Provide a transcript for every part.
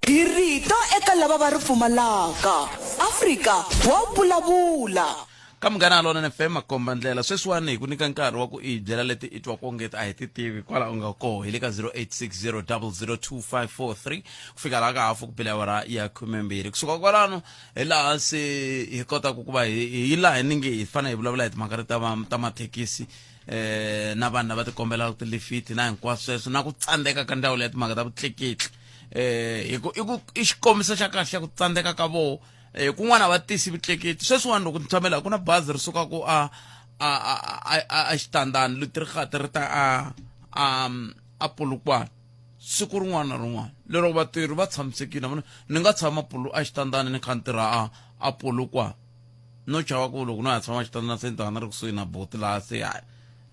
Hi rito eka lava va ri pfumalaka. Afrika wa vulavula. Ka Munghana Lonene FM makomba ndlela sweswiwani hi ku nyika nkarhi wa ku i hi byela leti i twaka ongeti a hi ti tivi kwala u nga koho hi le ka 0860002543 ku fika laha ka hafu ku bile awara ya khumembirhi kusuka kwalano hi laha se hi kotaka ku va hi hi laha ni nge hi fanele hi vulavula hi timhaka ta ta mathekisi eh na vanhu lava tikombelaka tilifiti na hinkwaswo sweswo na ku tsandzeka ka ndzawulo ya timhaka ta vutleketli eh hi ku i ku i xikombiso xa kahle xa ku tsandzeka ka voho eh kun'wana va tisi vutleketli sweswiwani loko ni tshamela ku na bazi ri sukaka a a a a a xitandani leti ri khati ri ta a a a Polokwane siku rin'wana na rin'wana lero vatirhi va tshamisekile vona ni nga tshama pulu a xitandani ni kha ni tirha a a Polokwane no chava ku loko no ya tshama xitandani se ni ta ni ri kusuhi na boti laha se hayi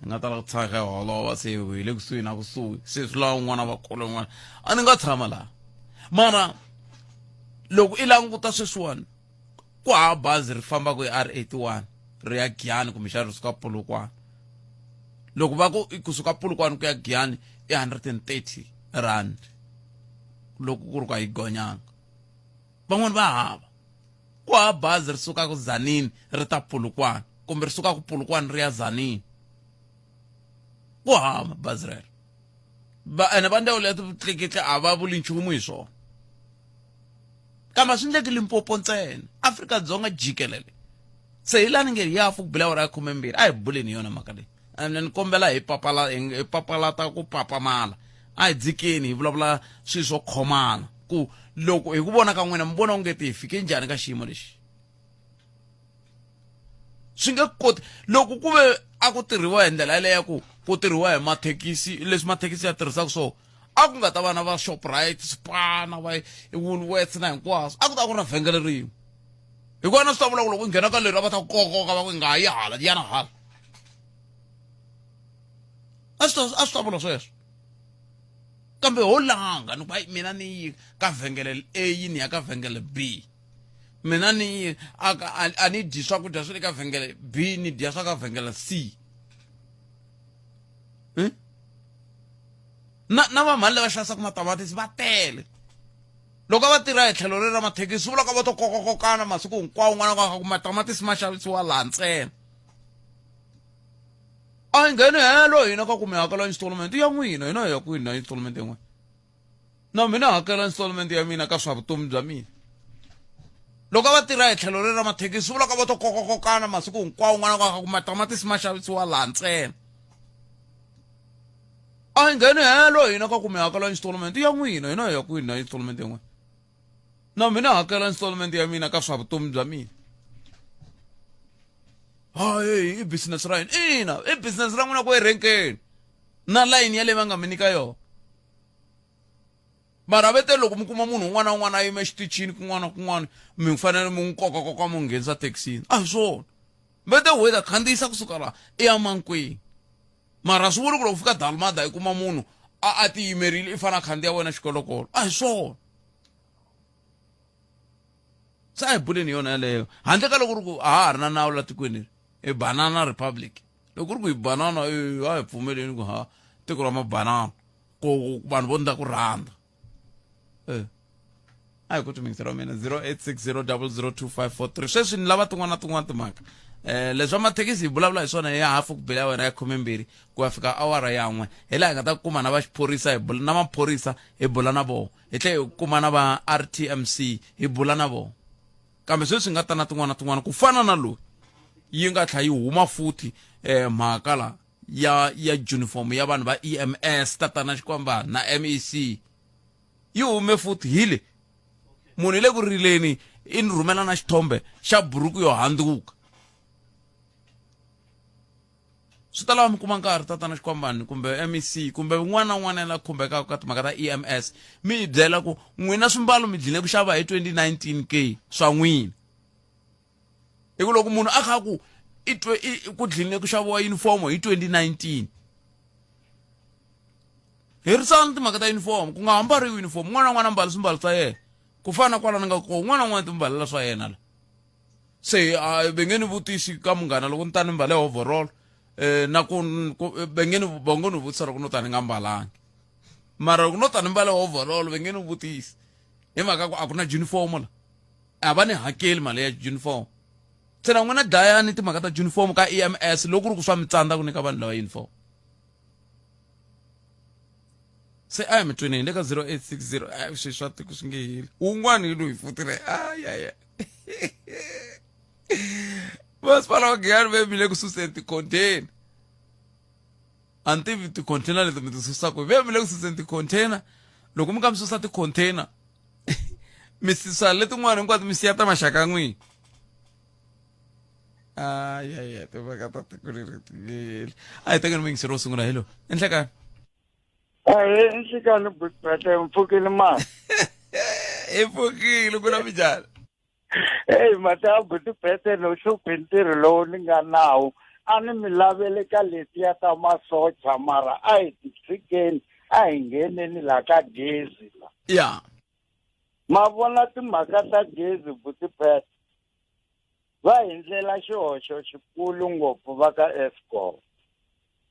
hi nga tala ku tshaka hi holova se hi le kusuhi na kusuhi se swi lava un'wana va kule un'wana a ni nga tshama laha mara loko i languta sweswiwani ku hava bazi ri fambaka hi R 81 ri ya Giyani kumbexana ri suka Polokwane loko va ku kusuka Polokwane ku ya Giyani i 130 rand loko ku ri ku a yi gonyanga van'wani va hava ku hava bazi ri sukaka Tzaneen ri ta Polokwane kumbe ri sukaka Polokwane ri ya Tzaneen ku hava bazi rero va ene va ndzawulo ya vutleketli a va vuli nchumu hi swona kambe a swi ndleki Limpopo ntsena Afrika-Dzonga jikelele se hi lani nge ya fu ku bile awara ya khumembirhi a hi buleni hi yona mhaka leyi ene ni kombela hi papala hi papalata ku papamala a hi dzikeni hi vulavula swilo swo khomana ku loko hi ku vona ka n'wina mi vona onge ti hi fike njhani ka xiyimo lexi swi nge koti loko ku ve a ku tirhiwa hi ndlela yaleyo ya ku ku tirhiwa hi mathekisi leswi mathekisi ya tirhisaka swona a ku nga ta va na va Shoprite Spar na va Woolworths na hinkwaswo a ku ta ku ri na vhengele rin'we hikuva na swi ta vula ku loko u nghena ka leri a va ta ku kokoka va ku i nga ha yi hala yana hala a swi ta a swi ta vula sweswo kambe ho langa ni ku hayi mina ni yi ka vhengele A ni ya ka vhengele B mina ni a a ni dyi swakudya swa le ka vhengele B ni dya swa ka vhengele C hmm? Na na vamhani lava xavisaka matamatisi va tele loko a va tirha hi tlhelo leri ra mathekisi swi vula ka va to kokakokana masiku hinkwawo n'wana ka ku matamatisi ma xavisiwa laha ntsena a hi ngheni helo hina ka ku mi hakela installment ya n'wina hina hi ya kwini na installment yin'wana na mina hakela installment ya mina ka swa vutomi bya mina loko a va tirha hi tlhelo leri ra mathekisi swi vula ka va to kokakokana masiku hinkwawo n'wana ka ku matamatisi ma xavisiwa laha ntsena a hi ngheni helo hina ka ku mi hakela installment ya n'wina hina hi ya kwini na installment yin'wana na mina hakela installment ya mina ka swa vutomi bya mina hayi i business ra yini ina i business ra n'wina ku erenkeni na layini yaleyi va nga mi nyika yona mara vete loko mi kuma munhu un'wana na un'wana a yime exitichini kun'wana na kun'wana mi fanele mi n'wi kokakoka mi n'wi nghenisa thekisini a hi swona vete wena khandziyisa kusuka laha i ya mankweng mara swi vuli ku loko fika dalmada i kuma munhu a a tiyimerile i fanele a khandziya wena xikolokolo a hi swona se a hi buleni yona yaleyo handle ka loko ri ku a ha ha ri na nawu la tikweni i banana republic loko ku ri ku hi banana a hi pfumeleni ku ha tiko ra mabanana ku vanhu vo ndla ku rhandza eh a hi ku timingisela wa mina 0860002543 sweswi ni lava tin'wana na tin'wana timhaka eh leswa mathekisi hi vulavula hi swona ya hafu ku bela ya wena ya khumembirhi ku ya fika awara yan'we hi laha hi nga ta kuma na va xiphorisa hi bula na maphorisa hi bula na vona hi tlhela hi kuma na va RTMC hi bula na vona kambe sweswi nga ta na tin'wana na tin'wana ku fana na loyi yi nga tlha yi huma futhi eh mhaka la ya ya uniform ya vanhu va EMS tatana Xikwamba na MEC yi hume futhi hi le munhu hi le ku rileni i ni rhumela na xithombe xa buruku yo handzuka swi ta lava mi kuma nkarhi tatana Xikwambani kumbe MEC kumbe un'wana na un'wana la khumbekaka ka timhaka ta EMS mi hi byela ku n'wina swimbalo mi dlile ku xava hi 2019 ke swa n'wina hi ku loko munhu a kha ku i twe ku dline ku xaviwa uniform hi 2019 herisani timhaka ta uniform ku nga hambariwi uniform un'wana na un'wana ambala swimbalo swa yena ku fana na kwala ni nga kona un'wana na un'wana timbalela swa yena la se a ve nge ni vutisi ka munghana loko ni ta ni mbale overall eh na ku ve nge ni va ngo ni vutisa loko no ta ni nga mbalangi mara loko no ta ni mbale overall ve nge ni vutisi Hi mhaka ku a ku na uniform la. A va ni hakeli mali ya uniform. Se na n'wina dlayani timhaka ta uniform ka EMS loko ku ri ku swa mi tsandza ku nyika vanhu lava uniform. Se a hi mi twini hi le ka 0860 a swi swa tiko swi nge heli. Wun'wana hi loyi futhi re ayaya. Masipala wa Giyani ve mi le ku suseni ti-container. A ni tivi ti-container leti mi ti susaka ve mi le ku suseni ti-container. Loko mi ka mi susa ti-container mi susa letin'wana hinkwato mi siya ta maxaka ya n'wina. Ayaya timhaka ta tiko leri ti nge heli. A hi tekeni muyingiseri wo sungula hello. Enhlekani. Ahee, nhlikani Butbete, mpfukile mani. Hi pfukile ku na minjhani? Hey, mata Butbete no hluphi ntirho lowu ni nga nawo. A ni mi lavele ka letiya ta masocha mara a hi ti tshikeni, a hi ngheneni la ka gezi la. Ya. Ma vona timhaka ta gezi Butbete. Va hi ndlela xihoxo xikulu ngopfu va ka Eskom.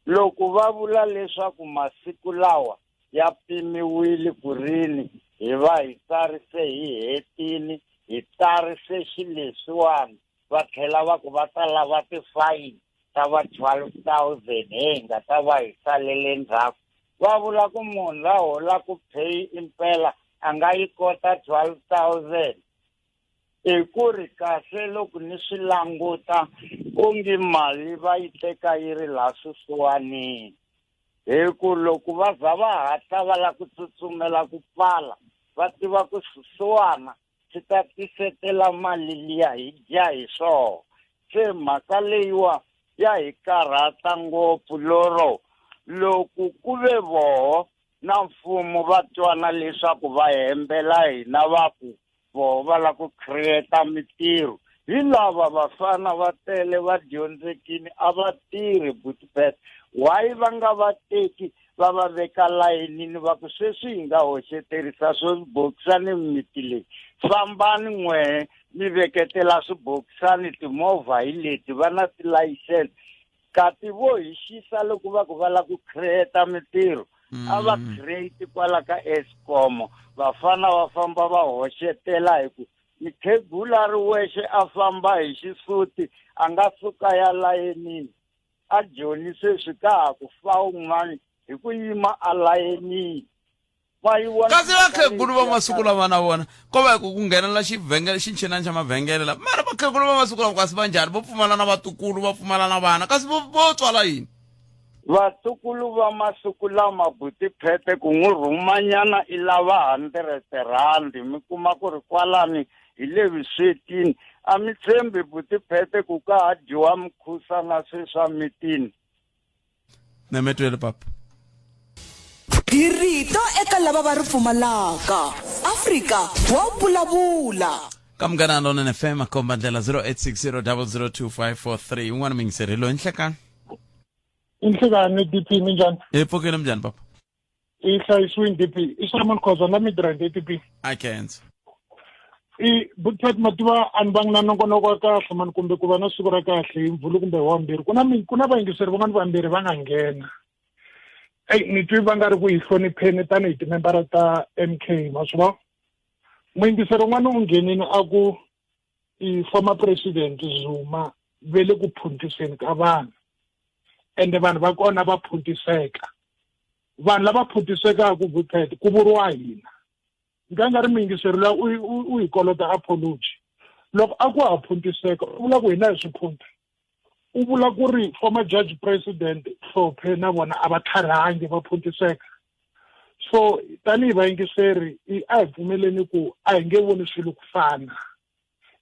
Loko va vula leswaku masiku lawa ya pimiwile ku rini hi va hi tsarise hi hetini, hi tsarise xileswiwani, va tlhela va ku va ta lava tifayini ta va 12,000 he hi nga ta va hi salele ndzhaku. Va vula ku munhu la holaka pay impela a nga yi kota 12,000. I ku ri kahle loko ni swi languta onge mali va yi teka yi ri laha swisiwanini hi ku loko va za va hatla va lava ku tsutsumela ku pfala va tiva ku swisiwana swi ta tisetela mali liya hi dya hi swona se mhaka leyiwa ya hi karhata ngopfu loro loko ku ve voho na mfumo va twana leswaku va hembela hina va ku voho va lava ku create mintirho hi lava vafana va tele va dyondzekini a va tirhi butbet why va nga va teki va va veka layinini va ku sweswi hi nga hoxeterisa swo swibokisani mimiti leyi fambani n'wehe mi veketela swibokisani timovha hi leti va na tilayisense kati vo hi xisa loko va ku va lava ku create mintirho a va create kwala ka Eskom vafana va famba va hoxetela hi ku mukhegula ri wexe a famba hi xisuti a nga suka ya layenini a joni sweswi ka ha ku fa un'wana hi ku yima a layenini va yi vona kasi mhaka leyi vakhegulu va ya masiku lama na vona ko va ku nghenela xivhengele xinchinani xa mavhengele la mara vakhegulu va masiku lama kasi va njhani vo pfumala na vatukulu va pfumala na vana kasi vo vo tswala yini vatukulu va masiku lama buti phete ku n'wi rhumanyana i lava hundred rand mi kuma ku ri kwalani hi le vuswetini a mi tshembi buti phete ku ka ha dyiwa mukhusa na sweswa mitini Nemetwele papa. Hi rito eka lava va ri pfumalaka. Afrika wa vulavula. Ka Munghana Lonene FM makomba ndlela 0860002543 yin'wana mingiseri loyi nhlekani. Inhlekani DP minjhani? Hi pfukile minjhani papa? I hlayisiwini DP. I Solomon Khoza la Midrand ATP. I can't. I Butpat mativa a ni vangi na nongonoko wa kahle mani kumbe ku va na siku ra kahle hi mvhulu kumbe hi wambirhi ku na ku na vayingiseri van'wana vambirhi va nga nghena eyi ni twi va nga ri ku hi hlonipheni tanihi timembara ta MK ma swi vona muyingiseri un'wana u nghenini a ku i former president Zuma ve le ku phuntiseni ka vanhu ende vanhu va kona va phuntiseka vanhu lava phuntisekaka Butpat ku vuriwa hina nga nga ri muyingiseri luya u hi kolota apology loko a ku ha phuntiseka u vula ku hina hi swi phunta u vula ku ri former judge president Hlophe na vona a va tlharihangi va phuntiseka so tanihi vayingiseri a hi pfumeleni ku a hi nge voni swilo ku fana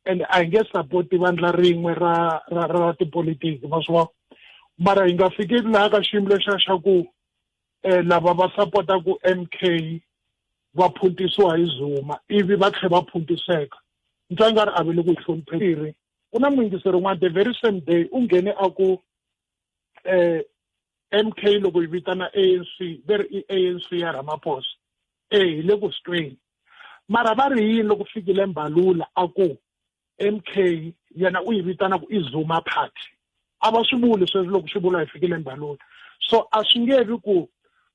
and a hi nge sapoti vandla rin'we ra ra ra tipolitiki ma swi vona mara hi nga fiki laha ka xiyimo lexiya xa ku eh lava va sapotaku MK va phuntisiwa hi Zuma ivi va tlhela va phuntiseka ni twa nga ri a ve le ku hi hlonipheni ku na muyingiseri un'wana the very same day u nghene a ku eh MK loko yi vitana ANC ve ri i ANC ya Ramaphosa eh hi le ku swi tweni mara va ri yini loko fikile Mbalula a ku MK yena u yi vitana ku i Zuma party a va swi vuli sweswi loko swi vula hi fikile Mbalula so a swi nge vi ku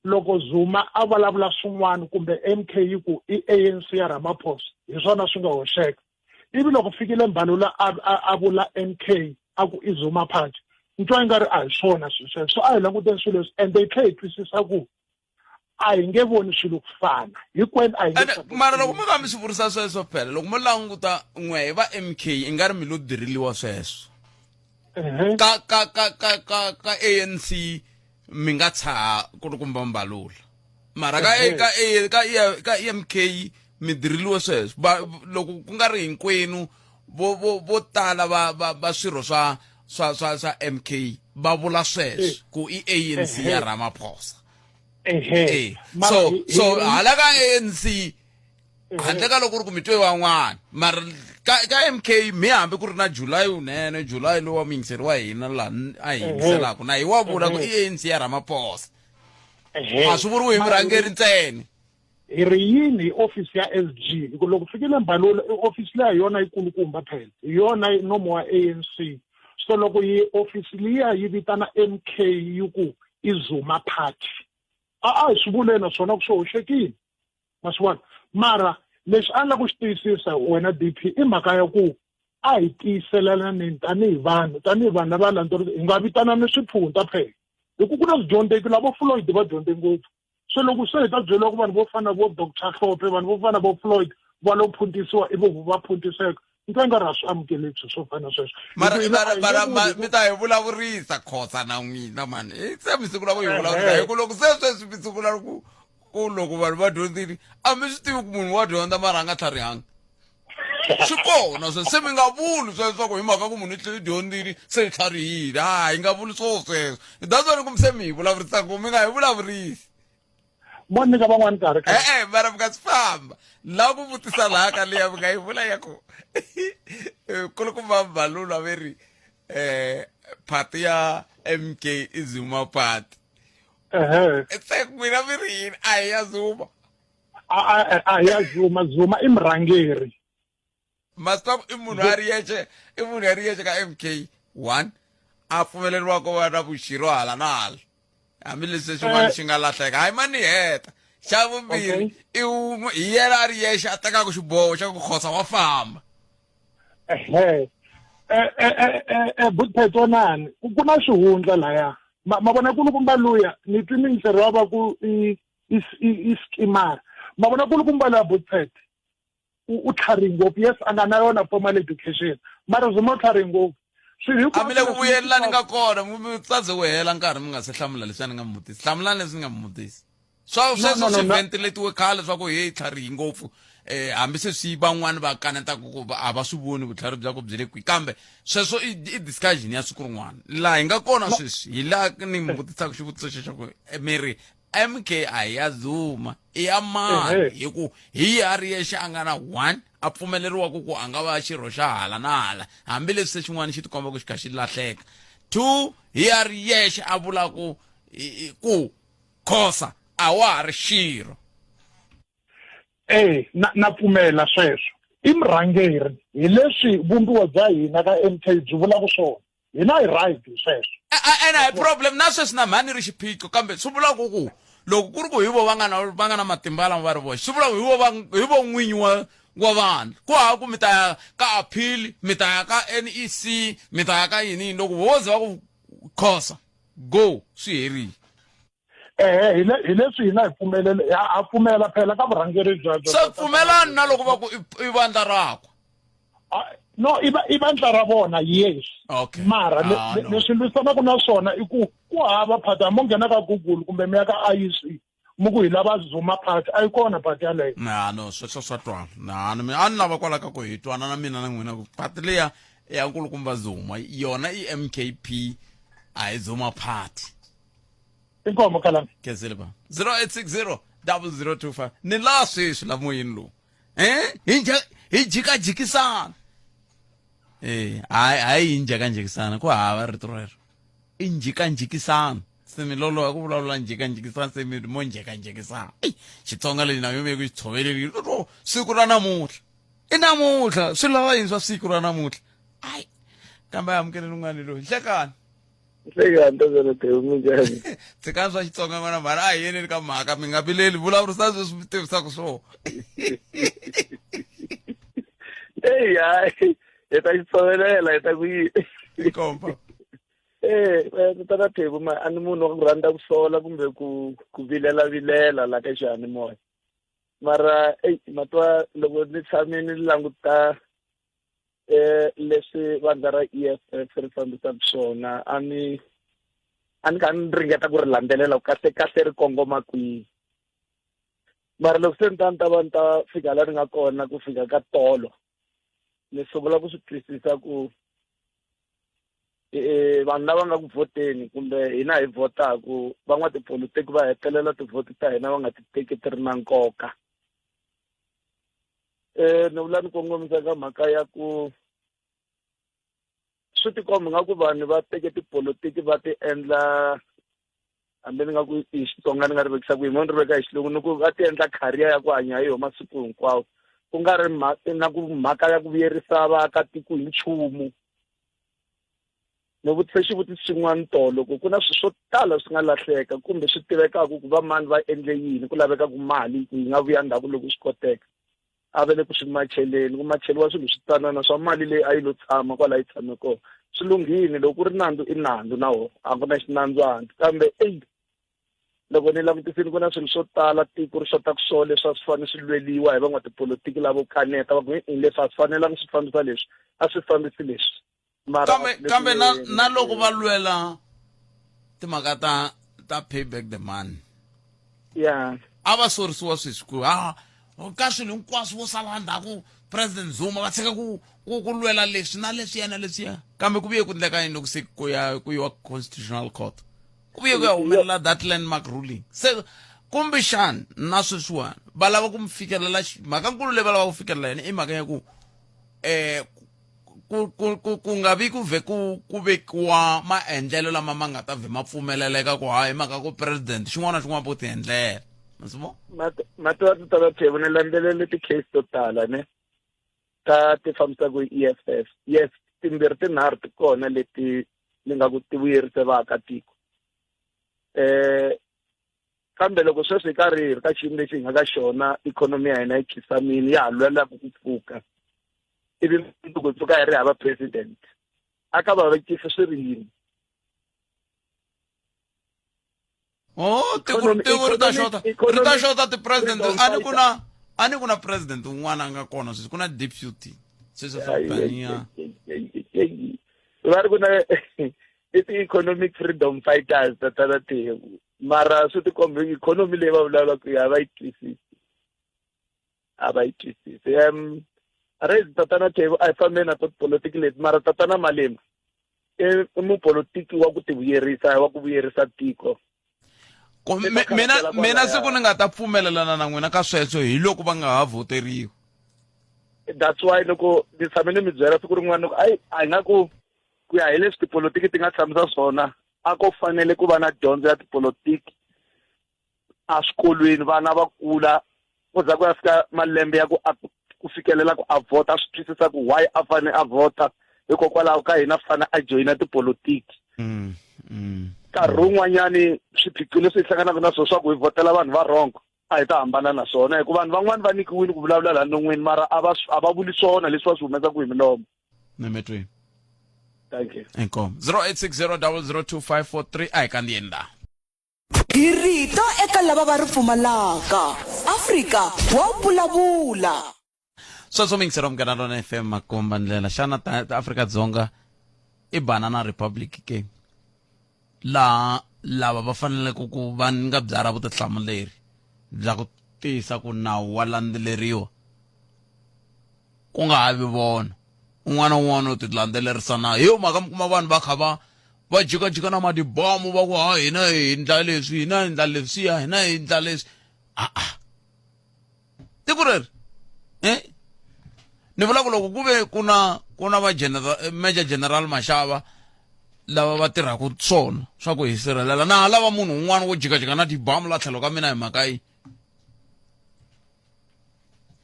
Loko Zuma a vulavula swin'wana kumbe MK yi ku i ANC ya Ramaphosa, hi swona swi nga hoxeka. Ivi loko fikile Mbalula a, a, a vula MK a ku i Zuma party, ni twa ingari a hi swona swilo sweswo. So a hi languteni swilo leswi ende hi tlhe hi twisisa ku a hi nge voni swilo ku fana hinkwenu a hi nge Ene, mara loko mi nga mi swi vurisa sweswo phela loko mo languta n'we hi va mk i nga ri mi lo diriliwa sweswo Ehe. ka ka ka ka ka ka ANC mi nga tshaha ku ri kumba mbalula mara ka Ehe. ka ka ka EMK mi diriliwe sweswo va loko ku nga ri hinkwenu vo vo vo tala va va va swirho swa swa swa swa MK va vula sweswo ku i ANC ya Ehe. Ramaphosa Ehe. eh Mara so hi- so hi- hala ka ANC handle ka loko ku ri ku mi twe van'wana mara ka ka MK mi hambi ku ri na July unene July lowa muyingiseri wa hina laha a hi yingiselaka na hi wa vula ku i ANC ya Ramaphosa Ehe. a swi vuriwi hi Mara murhangeri ntsena hi ri yini hi office ya SG hi ku loko fikile Mbalula i office leya hi yona yikulukumba phela hi yona nomo wa ANC so loko yi office liya yi vitana MK yi ku i Zuma party a a hi swi vuleni naswona ku swi hoxekile ma swi vona mara lexi a ni lava ku xi tiyisisa wena DP i mhaka ya ku a hi tiyiselelaneni tanihi vanhu tanihi vanhu lava landzelerisa hi nga vitanani swiphunta phela hi ku ku na swidyondzeki lavo Floyd va dyondze ngopfu se loko se hi ta byeriwa ku vanhu vo fana vo Doctor Hlophe vanhu vo fana vo Floyd va lo phuntisiwa ivi va phuntiseka ni twa nga ri a swi amukeleki swo fana sweswo mara mara mara mi ta hi vulavurisa khosa na n'wina mani se mi sungula ku hi vulavurisa hi ku loko se sweswi mi sungula ku ku loko vanhu va dyondzile a mi swi tivi ku munhu wa dyondza mara a nga tlharihanga swi kona sweswo se mi nga vuli sweswo ku hi mhaka ku munhu i dyondzile se i tlharihile ha hi nga vuli swo sweswo that's why ni ku se mi hi vulavurisaka ku mi nga hi vulavurisi mo nyika van'wani nkarhi e-e mara mi nga swi famba la ku vutisa laha ka liya mi nga yi vula ya ku kulukumba mbalula ve ri um phati ya m k i zuma party ehe se n'wina mi ri yini a hi ya zuma a hi ya zuma zuma i murhangeri masitop i munhu a ri yexe i munhu a ri yexe ka m k one a pfumeleriwa ku va na vuxirho hala na hala hambileswi xin'wana eh. xi nga lahleka hayi ma ni heta xa vumbirhi i wun'we hi yena a ri yexe a tekaka xiboho xa ku khosa wa famba ehe eh, eh, eh, butphetonani ku na xihundla laya ma vona kulukumba luya ni twi mingiseri wa va ku i i skimara ma vona kulukumba luya butphet u tlharihi ngopfu yes a nga na yona formal education mara zuma u tlharihi ngopfu swilo a mi le ku vuyelelani nga kona mi tsaze ku hela nkarhi mi nga se hlamula leswi a ni nga mi vutisi hlamulani leswi ni nga mi vutisi swa sweswo swi ventiletiwe khale swa ku heyi tlharihi ngopfu eh hambi se swi van'wani va kanetaka ku a va swi voni vutlhari bya ku byi le kwihi kambe sweswo i i discussion ya siku rin'wana laha hi nga kona sweswi hi laha ni mi vutisaka xivutiso xexo ku eh, mi ri mk a hi ya zuma i ya mani hi ku hi ya ri yexe a nga na one a pfumeleriwaka ku a nga va xirho xa hala na hala hambileswi se xin'wana xi tikomba ku xi kha xi lahleka two hi ya ri yexe a vula ku ku khosa a wa ha ri xirho e na na pfumela sweswo i murhangeri hi leswi vumbiwa bya hina ka MK byi vulaka swona hina hi right hi sweswo ene hi problem na sweswi na mhani ri xiphiqo kambe swi vula ku ku loko ku ri ku hi vo va nga na va nga na matimba lama va ri voxe swi vula ku hi vo va hi vo n'winyi wa wa vanhu ku hava ku mi ta ya ka appeal mi ta ya ka NEC mi ta ya ka yini yini loko vo ze va ku khosa go swi herile ehe hi le hi leswi hina hi pfumelele ha pfumela phela ka vurhangeri bya se pfumelani na loko va ku i vandla rakwe no i i vandla ra vona yes okay mara ah, leswi lwisanaka na swona i ku ku hava phati mo nghena ka google kumbe mi ya ka IEC mi ku hi lava zuma party a yi kona party yaleyo na no sweswo swa twala na ni a ni lava kwala ka ku hi twana na mina na n'wina ku party liya ya nkulukumba zuma yona i mkp a hi zuma party inkomo kalanga khensile ba 0860 0025 ni laha sweswi la moyeni lowu eh hi hi jikajikisana eh hayi hayi hi njhekanjhekisana ku hava rito rero i njhikanjhikisana se mi loloha ku vulavula njhekanjhekisana se mi mo njhekanjhekisana eyi xitsonga lexi na yo mi ku xi tshoveleli siku ra namuntlha i namuntlha swi lava yini swa siku ra namuntlha ayi kambe amukeleni un'wana loyi nhlekani Nhlekani tatana Thewu minjhani? Tshikani swa Xitsonga n'wana mhani a hi yeneni ka mhaka mi nga vileli vulavurisani sweswi mi tivisaka swona. Eyi hayi hi ta xi tshovelela hi ta ku yini. Komba. Eh, tatana Thewu ma a ni munhu wa ku rhandza ku sola kumbe ku ku vilela vilela la ka xiyanimoya. Mara eyi ma twa loko ni tshame ni languta eh leswi vandla ra EFF ri fambisaka swona a ni a ni kha ni ringeta ku ri landzelela ku kahle kahle ri kongoma kwihi mara loko se ni ta ni ta va ni ta fika la ni nga kona ku fika ka tolo ni sungula ku swi twisisa ku eh, vanhu lava nga ku vhoteni kumbe hina hi vhotaku van'watipolitiki va hetelela tivhoti ta hina va nga ti teki ti ri na nkoka eh ni vula ni kongomisa ka mhaka ya ku swi tikomba nga ku vanhu va teke tipolotiki va ti endla hambi ni nga ku hi Xitsonga ni nga ri vekisa ku yini mo ni ri veka hi xilungu ni ku va ti endla career ya ku hanya hi yona masiku hinkwawo ku nga ri na ku mhaka ya ku vuyerisa vaakatiko hi nchumu Ni vutise xivutiso xin'wana tolo ku ku na swilo swo tala swi nga lahleka kumbe swi tivekaka ku va mani va endle yini ku lavekaka mali ku yi nga vuya ndzhaku loko swi koteka a va le ku swi macheleni ku macheliwa swilo swi tsanana swa mali leyi a yi lo tshama kwala yi tshame kona swi lunghile loko ku ri nandzu i nandzu na wona a ku na xinandzwana kambe eyi loko ni langutisile ku na swilo swo tala tiko ri xotaka swona leswi a swi fanele swi lweliwa hi van'watipolitiki lavo kaneta va ku i leswi a swi fanelanga swi fambisa leswi a swi fambisi leswi mara kambe kambe na na loko va lwela timhaka ta ta pay back the money yeah a va sorisiwa sweswi ku ha ka swilo hinkwaswo vo sala ndzhaku president Zuma va tshika ku ku ku lwela leswi na leswiya na leswiya kambe ku vuye ku ndleka yini loko se ku ya ku yiwa constitutional court ku vuye ku ya humelela that landmark ruling se kumbexani na sweswiwani va lava ku mi fikelela mhaka nkulu leyi va lava ku fikelela yona i mhaka ya ku eh ku ku ku ku nga vi ku vhe ku ku vekiwa maendlelo lama ma nga ta vhe ma pfumeleleka ku hayi mhaka ku president xin'wana na xin'wana vo ti endlela ma mati wa titala thevu ni landzelele ti-case to tala ne ta ti fambisaka hi E_F_F yes timbirhi tinharhu ti kona leti ni nga ku ti vuyerise vaakatiko eh kambe loko sweswi hi karhi hi ri ka xiyimo lexi hi nga ka xona ikhonomi ya hina yi khisamile ya ha lwelaka ku pfuka ivi mundzuku hi pfuka hi ri hava president a ka vavekisi swi ri yini Oh, tiko tiko ri ta xota ri ta xota ti-president a ni ku na a ni ku na president un'wana a nga kona sweswi ku na deputy sweswo swa baniya va ri ku na i ti-economic freedom fighters tatana Thengu mara swi tikomba ikhonomi leyi va vulavulaka a va yi twisisi a va yi twisisi um raise tatana Thengu a hi fambeni na to tipolotiki leti mara tatana Malema i mupolotiki wa ku tivuyerisa wa ku vuyerisa tiko mina mina siku ni nga ta pfumelelana na n'wina ka sweswo hi loko va nga ha voteriwi that's why loko ni tshame ni mi byela siku rin'wana loko ayi a hi nga ku ku ya hi leswi tipolotiki ti nga tshamisa swona a ko fanele ku va na dyondzo ya tipolotiki eswikolweni vana va kula ku za ku ya fika malembe ya ku ku fikelela ku a vhota a swi twisisa ku why a fane a vhota hikokwalaho ka hina fane a joyina tipolotiki mm, mm. nkarhi wun'wanyani swiphiqo leswi hi hlanganaka na swona swa ku hi vhotela vanhu va wrong a hi ta hambana na swona hikuva vanhu van'wani va nyikiwile ku vulavula laha non'wini mara a va a va vuli swona leswi va swi humesaka hi milomo Nemetweni. Thank you. Inkomu. 0860002543 a hi kandziyeni laha. Hi rito eka lava va ri pfumalaka. Afrika wa vulavula. Sweswo miyingiseri Munghana Lona FM makomba ndlela xana ta, ta Afrika Dzonga i banana republic ke laha lava va faneleke ku va nga byarha vutihlamuleri bya ku tiyisa ku nawu wa landzeleriwa ku nga ha vi vona un'wana na un'wana u ti landzelerisa na hi yo mhaka mi kuma vanhu va kha va va jikajika na madibomu va ku ha hina hi ndla leswi hina hi ndla leswiya hina hi ndla leswi a-a tiko reri eh ni vula ku loko ku ve ku na ku na va general major general mashava lava va tirhaka swona swa ku hi sirhelela na ha lava munhu un'wana wo jikajika na tibamu la tlhelo ka mina hi mhaka yi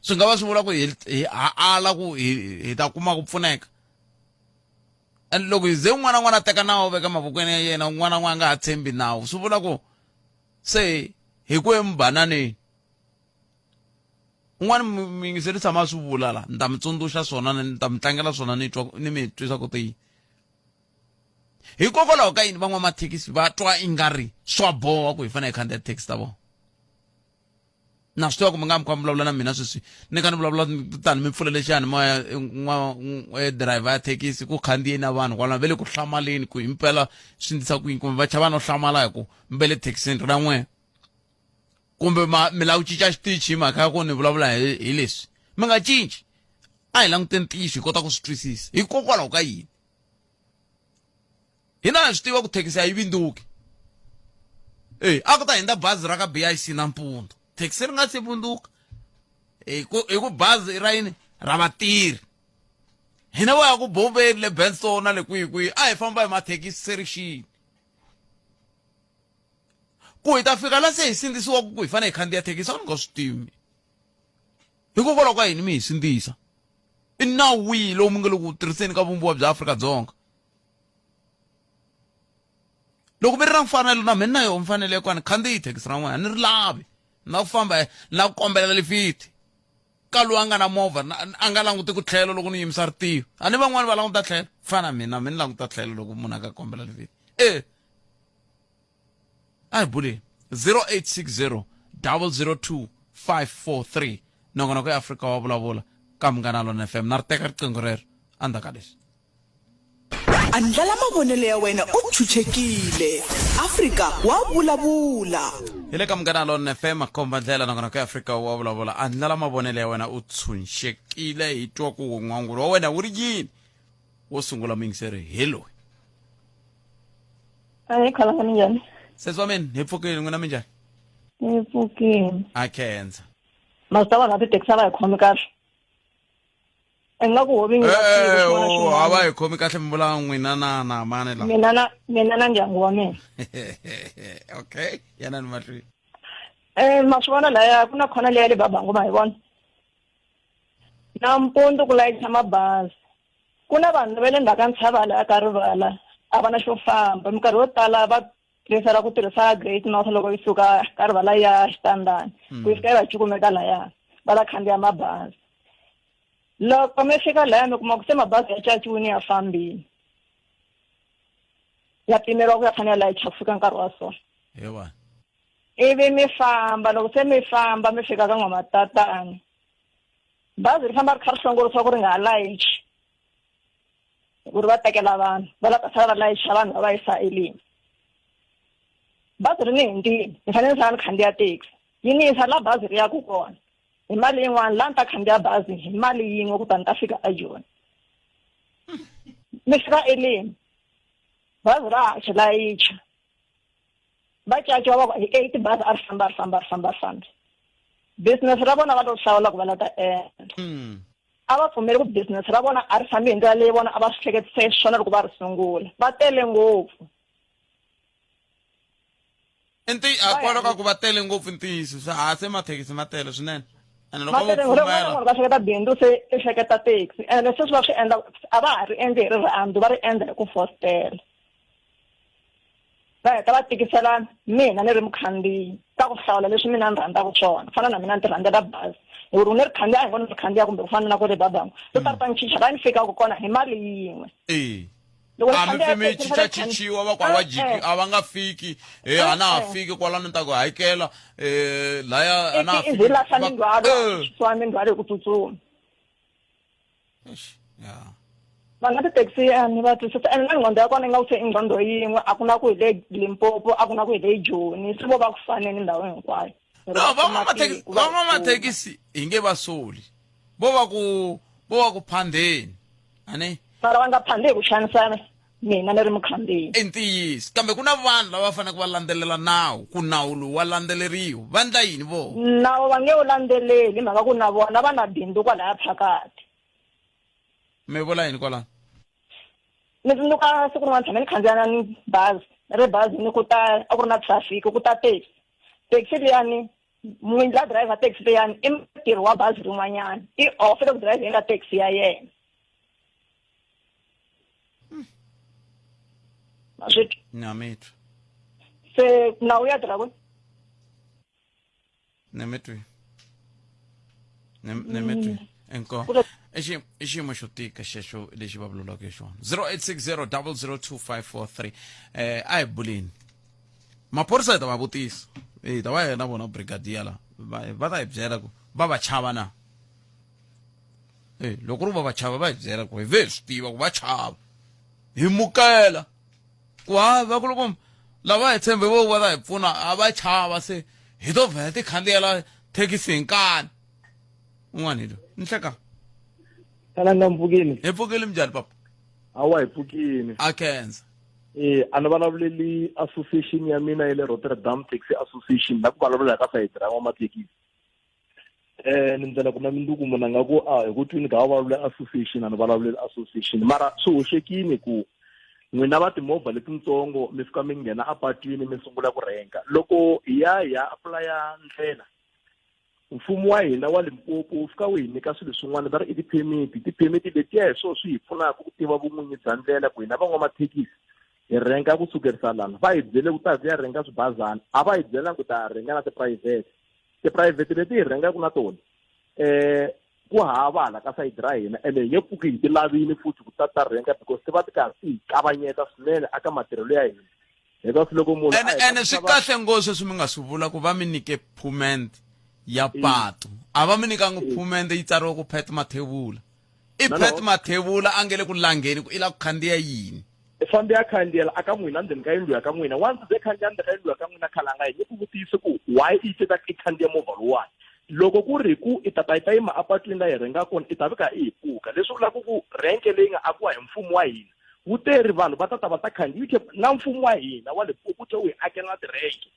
swi nga va swi vula ku hi hi ha ala ku hi hi ta kuma ku pfuneka And loko hi ze un'wana na un'wana a teka nawu veka mavokweni ya yena, un'wana na un'wana a nga ha tshembi nawu, swi vula ku se hi ku emubananeni. Un'wana muyingiseri tshama a swi vula la, ni ta mi tsundzuxa swona, ni ta mi tlangela swona, ni twa ni mi twisa ku ti hikokwalaho ka yini van'wamathekisi va twa ingari swa boha ku hi fanele hi khandziya tithekisi ta vona. Na swi tiva ku mi nga mi kha mi vulavula na mina sweswi, ni kha ni vulavula tani mi pfulele xiyanimoya driver ya thekisi ku khandziyeni na vanhu kwalano va le ku hlamaleni ku himpela swi ndlisa ku yini, kumbe va chava no hlamala hi ku mi ve le thekisini ra n'wehe, kumbe ma mi lava ku cinca xitichi hi mhaka ya ku ni vulavula hi leswi. Mi nga cinci, a hi languteni ntiyiso hi kota ku swi twisisa hikokwalaho ka yini. Hina ha swi tiva ku thekisi a yi vinduki. E a ku ta hindza bazi ra ka BIC nampundzu, thekisi ri nga se vinduka, hi ku bazi ra yini ra vatirhi. Hina va ya ku bombeni le Benstone na le kwihi kwihi, a hi famba hi mathekisi se ri xini ku hi ta fika la se hi sindzisiwaka ku hi fanele hi khandziya thekisi. A ni nga swi tivi hikokwalaho ka yini mi hi sindzisa. I nawu wihi lowu mi nga le ku tirhiseni ka vumbiwa bya Afrika-Dzonga? Loko mi ri na mfanelo na mina na yoho mfanelo ya ku a ni khandziyi thekisi ra n'wina, a ni ri lavi, na ku famba na ku kombelela lifiti ka loyi a nga na movha, a nga languti ku tlhelo loko ni yimisa ritiho. A ni van'wani va languta tlhelo, fana mina mi ni languta tlhelo loko munhu a ka kombela lifiti. E a hi buleni 0860 002 543. Nongonoko ya Afrika wa vulavula ka Munghana Lona FM. Na ri teka riqingho rero endzhaku ka leswi. Andlala mavonelo ya wena u chuchekile. Afrika wa vulavula. Hi le ka Munghana Lona FM, komba ndlela. Nongonoko ya Afrika wa vulavula. Andlala mavonelo ya wena u tshunxekile, hi twa ku n'wangulo wa wena wu ri yini. Wo sungula muyingiseri hi loyi. Ahee, khalanga, minjhani? Sesi wa mina, hi pfukile, n'wina minjhani? Hi pfukile. A khensa. Masita vanhu va tithekisi a va hi khomi kahle. Ingaku ho vingi va tiko Eh, xin'wana na oh, a va xin'wana. hi khomi kahle, mi vula n'wina na mani la? Mina na ndyangu wa mina. Okay, yanani mahlweni. Ma swi vona laya ku na khona leya le Babangu, ma hi vona. Nampundzu ku layicha mabazi. Ku na vanhu va le ndzhaku ka ntshava laya ka rivala, a va na xo famba. Minkarhi yo tala va prefera ku tirhisa Great North loko yi suka ka rivala ya Xitandani. Ku yi fika yi va cukumeta laya, va la khandziya mabazi. Loko mi fika laya mi kuma ku se mabazi ya caciwini ya fambile. Ya pimeriwa ku ya fanele ya layicha ku fika nkarhi wa so. Ewa. Ivi mi famba, loko se mi famba mi fika ka N'wamatatani, bazi ri famba ri kha ri hlongorisiwa ku ri nga ha layichi, ku ri va tekela vanhu, va lava ta sala va layicha vanhu va va yisa eLimba. Bazi ri ni hindzile, ni fanele ni sala ni khandziya taxi, yi ni yisa la bazi ri yaka kona hi mali yin'wana, la ni ta khandziya bazi hi mali yin'we ku ta ni ta fika eJoni. Mi fika eLimba, bazi ra ha xi layicha, va caciwa va ku hi 8 bazi a ri famba, a ri famba, a ri famba, a ri fambi. Business ra vona va lo hlawula ku va la ta endla. A va pfumeli ku business ra vona a ri fambi hi ndlela leyi vona a va swi hleketise xiswona loko va ri sungula. Va tele ngopfu. A kwalo ka ku va tele ngopfu ntiyiso, swa ha se mathekisi ma tele swinene. Ene loko Ma vo tele ngopfu. Loko pfumela. vanhu va hleketa bindzu se i hleketa taxi. Ene sweswi va swi endla, a va ha ri endli hi rirhandzu, va ri endla hi ku fositela. Va heta va tikisela mina ni ri mukhandziyi ka ku hlawula leswi mina ni rhandzaka swona. Ku fana na mina ni ti rhandzela bazi, hi ku ri ni ri khandziya a hi ngo ni ri khandziya, kumbe ku fana na ku ri Babangu ri ta ri ta ni chicha la ni fikaka kona hi mali yin'we. Loko ni A mi khandziya fi mi taxi, ni fanele ni chichachichiwa va ku a va jiki, a va nga fiki, e a na ha fiki kwalano, ni ta ku hakela laya a na ha I fiki. ze lahla mindzhwalo, chichiwa mindzhwalo hi ku tsutsuma. Eish, ya. Vanhu va tithekisi a ni va twisisa, ene na nqondo ya kona ingaku se i nqondo yin'we, a ku na ku hi le Limpopo, a ku na ku hi le Joni, se vo va ku faneni ndhawu hinkwayo. No, van'wamathekisi hi nge va soli, vo va ku phandeni ani. Mara va nga phandi hi ku xanisa mina ni ri mukhandziyi. I ntiyiso, kambe ku na vanhu lava faneleke va landzelela nawu, ku nawu lowu wa landzeleriwa, va endla yini vo? Nawu va nge wu landzeleli hi mhaka ku na vona va na bindzu kwalaya phakathi. Mi vula yini kwalano? Ni tsundzuka siku rin'wana tshame ni khandziya na ni bazi, ri bazi ni ku ta a ku ri na traffic, ku ta taxi. Taxi liyani n'winyi la driver taxi liyani i mutirhi wa bazi rin'wanyana, i off le ku drivheni ka taxi ya yena. Ma swi twa? Na mi twa. Se nawu ya tirha kwini? Ni mi twi. Ni mi twi. Inkomu. I xi i xiyimo xo tika xexo lexi va vulavulaka hi xona. 0860 002543. A hi buleni. Maphorisa hi ta va vutisa. Hi ta va yena vona brigadier la. Va ta hi byela ku va va chava na. Eh, loko ri va va chava va hi byela ku hi ve hi swi tiva ku va chava. Hi mukela. Ku ha va ku loko lava hi tshembe vo va ta hi pfuna a va chava se hi to vhela ti khandziyela thekisi hi nkani. Un'wana hi lo. Nhleka. Tala mpfukini. Hi pfukile minjhani papa? Hawa hi pfukini. A khensa. Eh a ni vulavuleli association ya mina ya le Rotterdam Taxi Association la ku vulavula ka sayiti ra n'wamathekisi. Ni ndlela ku na minduku munhu a nga ku a hi ku twini ka va vulavula association a ni vulavuleli association mara swi hoxekile ku n'wina va timovha letitsongo mi fika mi nghena apatwini mi sungula ku rhenga loko hi ya hi ya apulaya ndlela mfumo wa hina wa Limpopo wu fika wu hi nyika swilo swin'wana va ri i ti-permit ti-permit letiya hi swona swi hi pfunaka ku tiva vun'winyi bya ndlela ku hina van'wamathekisi hi rhenga ku sukerisa lana va hi byele ku ta hi ya rhenga swibazana a va hi byelanga ku ta rhenga na tiphurayivhete tiphurayivhete leti hi rhengaka na tona ku hava hala ka sayiti ra hina ene hi nge pfuki hi ti lavini futhi ku ta ta rhenga because ti va ti karhi ti hi kavanyeta swinene aka matirhelo ya hina because loko munhu ene ene swi kahle ngopfu sweswi mi nga swi vula ku va mi nyike phumente ya patu a va mi nyikanga phumente yi tsariwe ku Pat Mathebula i Pat Mathebula a nge le ku langeni ku i la ku khandziya yini i fambe ya khandziyela aka n'wina ndzeni ka yindlu ya ka n'wina once ze khandziya ndzeni ka yindlu ya ka n'wina khalanga hi nge ku vutisi ku why i te ta i khandziya movha lowuwani loko ku ri ku i ta ta yi ta yima apatwini la hi rhenga kona i ta vi ka i hi pfuka leswi vulaka ku renke leyi nga akiwa hi mfumo wa hina wu teri vanhu va ta ta va ta khandziya na mfumo wa hina wa Limpopo wu tlhe wu hi akela na tirenke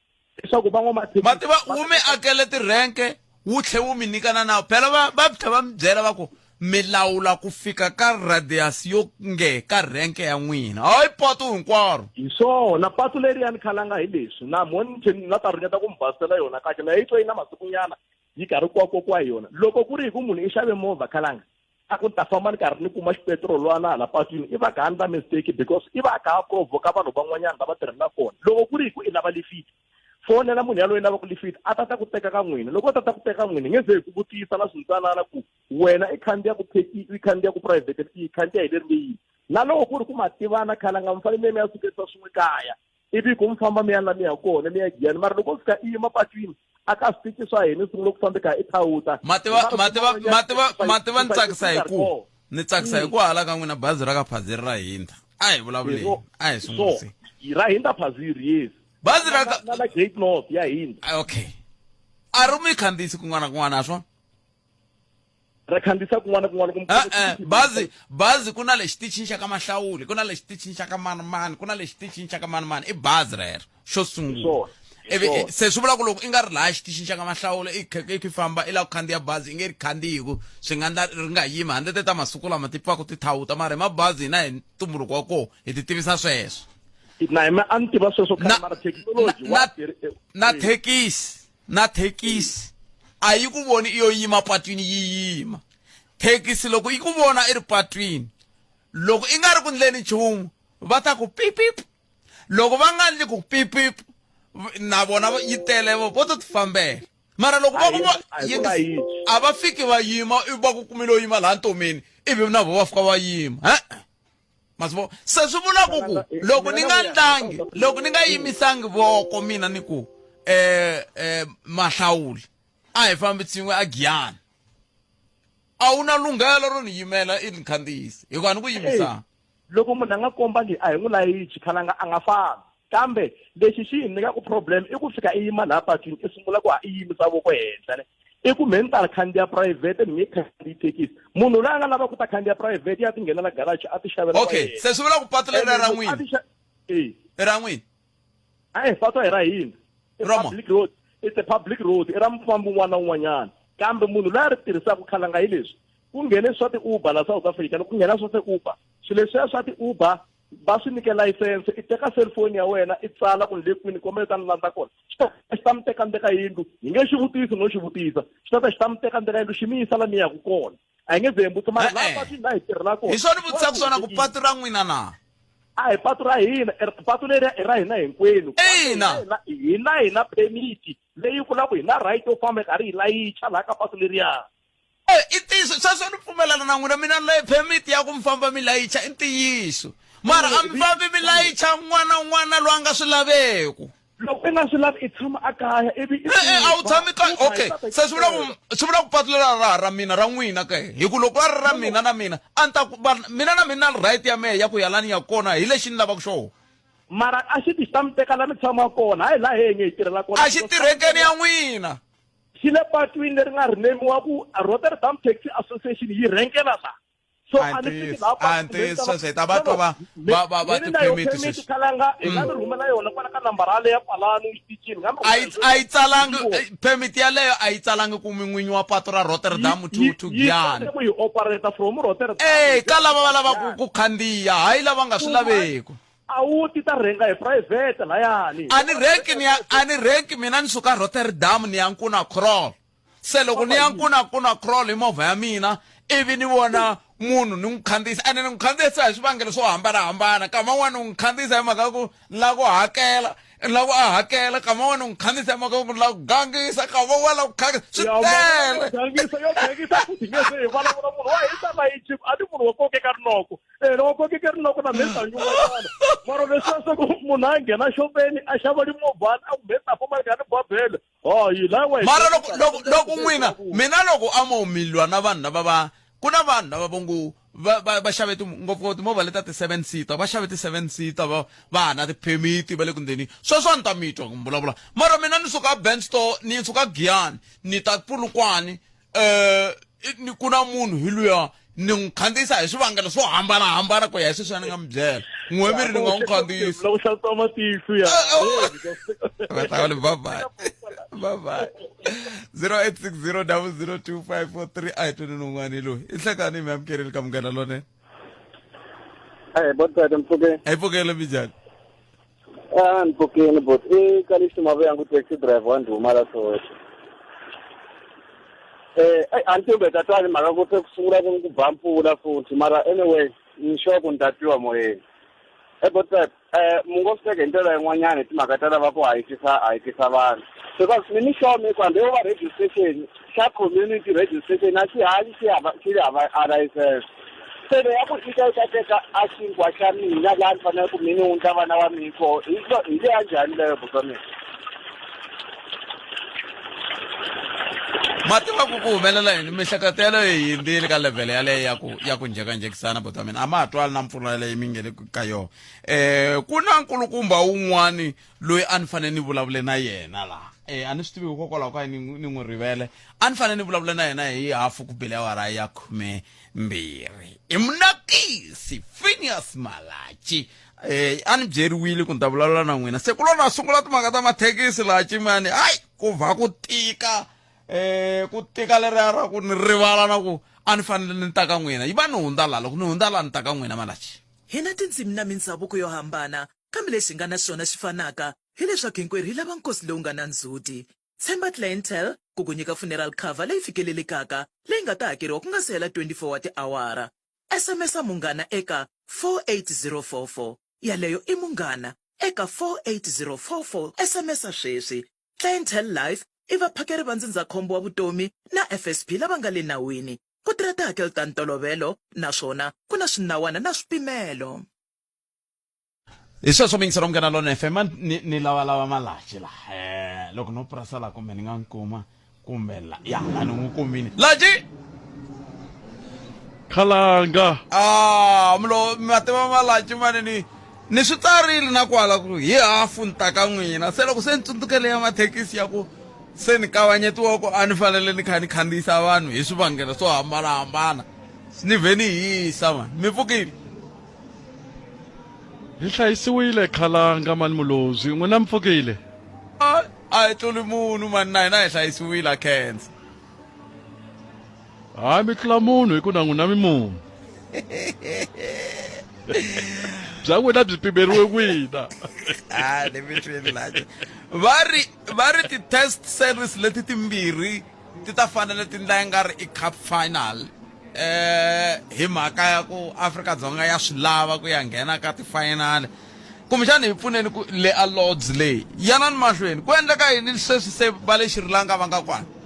leswaku van'wamathekisi ma tiva wu mi akele tirenke wu tlhe wu mi nyika na nawu phela va va tlhe va mi byela va ku mi lawula ku fika ka radius yo nge ka renke ya n'wina hayi patu hinkwaro hi swona patu leriyani khalanga hi leswi na mo ni tlhe na ta ringeta ku mi basela yona kahle na yi twa yi na masikunyana yi karhi kwakwa hi yona loko ku ri hi ku munhu i xave movha khalanga a ku ni ta famba ni karhi ni kuma xipetirolwana hala patwini i va ka a ndla mistake because i va a kha a provoka vanhu van'wanyana lava tirhelaka kona loko ku ri hi ku i lava lifiti fonela munhu yaloye lavaka lifiti a ta ta ku teka ka n'wina loko a ta ta ku teka n'wina hi nge ze hi ku vutisa na swintsanana ku wena i khandziya ku i khandziya ku private i khandziya hi leri nge yini na loko ku ri ku ma tivana khalanga mi fanele mi ya sukerisa swin'we kaya ivi ku mi famba mi ya la mi ya kona mi ya giyani mara loko u fika i yima patwini a ka switichi swa hina sungula ku fambe ka i thawuta mativa mativa mativa mativa ni tsakisa hi ku ni tsakisa hi ku hala ka n'wina bazi ra ka phaziri ra hindza a hi vulavuleni a hi sungulisi ra hindza phaziri yes bazi ra ka na la Great North ya hindza okay a ri mi khandziyisi kun'wana na kun'wana a swona ra khandziyisa kun'wana na kun'wana kumbe E-e, bazi bazi ku na le xitichini xa ka mahlawuli ku na le xitichini xa ka manimani ku na le xitichini xa ka manimani i bazi rero xo sungula Swona, hi ivi swona. se swi vula ku loko i nga ri laha xitichini xa ka mahlawula i kha i famba i lava ku khandziya bazi i nge ri khandziyi ku swi nga ndla ri nga yimi handle te ta masiku lama ti pfaku ti thawuta mara hi mabazi hina hi ntumbuluko wa kona hi ti tivisa sweswo na hina a ni tiva sweswo khale Na- mara thekinoloji na- na- na thekisi na thekisi a yi ku voni i yo yima patwini yi yima thekisi loko yi ku vona i ri patwini loko i nga ri ku ndleni nchumu va ta ku pipip loko va nga ndli ku pipip na vona yi tele vo to tifambela mara loko va ku va a va fiki va yima va ku kumile u yima laha ntomeni ivi na vo va fika va yima e masvo se swi vula ku ku loko ni nga ndlangi loko ni nga yimisangi voko mina ni ku eh eh mahlawuli a hi fambi tsin'we a giyani a wu na lunghelo ro ni yimela i ni khandziyisi hikuva ni ku yimisanga loko munhu a nga komba ngi a hi n'wi layichi khalanga a nga fambi kambe lexi xi hi nyikaka problem i ku fika i yima laha patwini i sungula ku ha i yimisa voko henhla ne i ku me ni ta khandziya private ni nge khandziyi thekisi munhu loyi a nga lava ku ta khandziya private ya ti nghenela garage a ti xavela okay se swi vula ku patu leri ra n'wina e i ra n'wina a patu a hi ra hina i public road it's a public road i ra mufambi un'wana na un'wanyana kambe munhu loyi a ri tirhisaka khalanga hi leswi ku nghene swa ti-uber la South Africa loko ku nghena swa ti-uber swilo leswiya swa ti-uber va swi nyike layisense i teka cellphone ya wena i tsala ku ni le kwini kombela ta ni landza kona xi ta xi ta mi teka ndzeka ka yindlu hi nge xi vutisi no xi vutisa xi ta ta xi ta mi teka ndzeka yindlu xi mi yisa la mi yaku kona a hi nge ze hi mbuti mara laha patwini laha hi tirhelaka kona hi swona vutisaka swona ku patu ra n'wina na A hi patu ra hina, patu leri i ra hina hinkwenu. Ina. Hina hi na permit leyi vulaka hi na right yo famba hi karhi hi layicha laha ka patu leriya. Eh, i ntiyiso sweswo ni pfumelana na n'wina mina ni permit ya ku mi famba mi layicha i ntiyiso mara a mi fambi mi layicha n'wana n'wana loyi a nga swi laveku loko i nga swi lavi i tshama a kaya ivi i E-e, a wu tshami kaya okay se swi vula ku swi vula ku patu leri ra ha ra mina ra n'wina ke hi ku loko a ri ra mina na mina a ni ta ku mina na mina right ya mehe ya ku ya lani ya kona hi lexi ni lavaka xona mara a xi ti xi ta mi teka la mi tshama kona hayi laha he nge hi tirhela kona a xi tirhekeni ya n'wina xi le patwini leri nga rinemiwa ku Rotterdam Taxi Association yi rhenkela la so a ni fiki laha a ntiyiso sweswo hi ta va twa va va va va ti-permit sweswi khalanga hi nga mi rhumela yona kwala ka nambara yaleyo ya kwalano xitichini nga mi a yi a yi tsalangi permit yaleyo a yi tsalangi ku mi n'winyi wa patu ra Rotterdam to to Giyani ku yi operator from Rotterdam eh ka lava va lavaka ku khandziya hayi lava nga swi laveku a wu ti ta rhenga hi private layani a ni renki ni ya a ni renki mina ni suka Rotterdam ni ya Nkuna Kraal se loko ni ya Nkuna Nkuna Kraal hi movha ya mina ivi ni vona munhu ni n'wi khandziyisa ene ni n'wi khandziyisa hi swivangelo swo hambanahambana kama un'wana ni n'wi khandziyisa hi mhaka ku ni lava ku hakela ni lava ku a hakela kama un'wana ni n'wi khandziyisa hi mhaka ku ni lava ku gangisa kama un'wana lava ku khandziyisa swi tele gangisa yo gangisa futhi nge se hi vulavula munhu wa hisa layichi a ni munhu wo kokeka rinoko Eh, loko kokeke rinoko na mhe ta nyumanyana mara leswiya swa ku munhu a nghena xopeni a xava limovhani a ku mhe ta famba ni babele hayi la wa mara loko loko loko n'wina mina loko a mo mi lwa na vanhu lava va ku na vanhu lava vo ngo va va va xave ngopfungopfu timovha leta ti-seven seater va xave ti-seven seater va va ha na ti-permit va le ku ndzeni sweswo a ni ta mi twa ku mi vulavula mara mina ni suka Benstore ni suka Giyani ni ta Polokwane eh ni ku na munhu hi luya ni n'wi khandziyisa hi swivangelo swo hambanahambana ku ya hi sweswi a ni nga mi byela n'we mi ri ni nga n'wi khandziyisa loko hlantswa matihlo ya va ta bye bye bye bye 0860 002543 a hi twini nun'wani loyi i nhlekani mi amukerile ka munghana lonene Eh, botata mpfukeni. A yi pfukele minjhani? Ah, ni pfukeni bot. I Kalixi Mavuyangu taxi driver wa ndhuma la Soweto. Eh, ai a ni tivi tatani mhaka ku se ku sungula ku ku ba mpfula futhi mara anyway ni sure ku ni ta twiwa moyeni. Eh botata, eh mu ngo swi teka hi ndlela yin'wanyana hi timhaka ta lava ku hayikisa hayikisa vanhu. Because mi ni sure mi ku hambi yo va registration xa community registration a xi hanyi xi hava xi hava a license. Se leyi ya ku yi ta yi ta teka a xinkwa xa mina laha ni fanele ku mi ni wundla vana va mina koho hi hi leya njhani leyo buti wa mina? Ma tiva ku ku humelela yini miehleketo yaleyo yi hundzile ka level yaleyo ya ku ya ku njhekanjhekisana buti wa mina a ma ha twali na mpfula leyi mi nge le ka yona um ku na nkulukumba wun'wani loyi a ni fanele ni vulavule na yena laha eh a ni swi tivi hikokwalaho ka yini ni n'wi rivele a ni fanele ni vulavule na yena hi hafu ku bile awara ya khume mbirhi i munakisi Phineas Malatji eh a ni byeriwile ku ni ta vulavula na n'wina se ku lo na sungula timhaka ta mathekisi laha cimani hayi ku vha ku tika eh ku tika leriya ra ku ni rivala na ku a ni fanele ni ta ka n'wina yi va ni hundza laha loko ni hundza laha ni ta ka n'wina Malatji Hi na tindzimi na mindzhavuko yo hambana, kambe lexi hi nga na xona xi fanaka, hi leswaku hinkwerhu hi lava nkosi lowu nga na ndzhuti. Tshemba Clientele ku ku nyika funeral cover leyi fikelelekaka leyi nga ta hakeriwa ku nga si hela 24 wa tiawara. SMS-a Munghana eka 48044. Yaleyo i Munghana eka 48044. SMS-a sweswi. Clientele Life i vaphakeri va ndzindzakhombo wa vutomi na FSP lava nga le nawini. Ku tirha tihakelo ta ntolovelo naswona ku na swinawana na swipimelo. Hi sweswo miyingiselo Munghana Lonene FM ni ni lavalava Malachi la eh loko no pressa la kumbe ni nga n'wi kuma kumbe la ya la ni n'wi kumile Lachi Khalanga ah mlo ma tiva Malachi mani ni ni swi tsarile na kwala ku hi hafu ni ta ka n'wina se loko se ni tsundzukele ya mathekisi ya ku se ni kavanyetiwa ku a ni fanele ni kha ni khandziyisa vanhu hi swivangelo swo hambanahambana ni vhe ni hisa mani mi pfukile Hi hlayisiwile khalanga mani mulozwi n'wina mi pfukile. A a hi tluli munhu mani na hina hi hlayisiwile a khensa. Hayi mi tlula munhu hi ku na n'wina mi munhu. Bya n'wina byi pimeriwe n'wina. A ni mi twini la. Va ri va ri ti-test series leti timbirhi ti ta fanele ti ndla ingari i cup final. Eh hi mhaka ya ku Afrika-Dzonga ya swi lava ku ya nghena ka ti-final kumbexana hi pfuneni ku le a Lords leyi yanani mahlweni ku endleka yini sweswi se va le Sri Lanka va nga kwala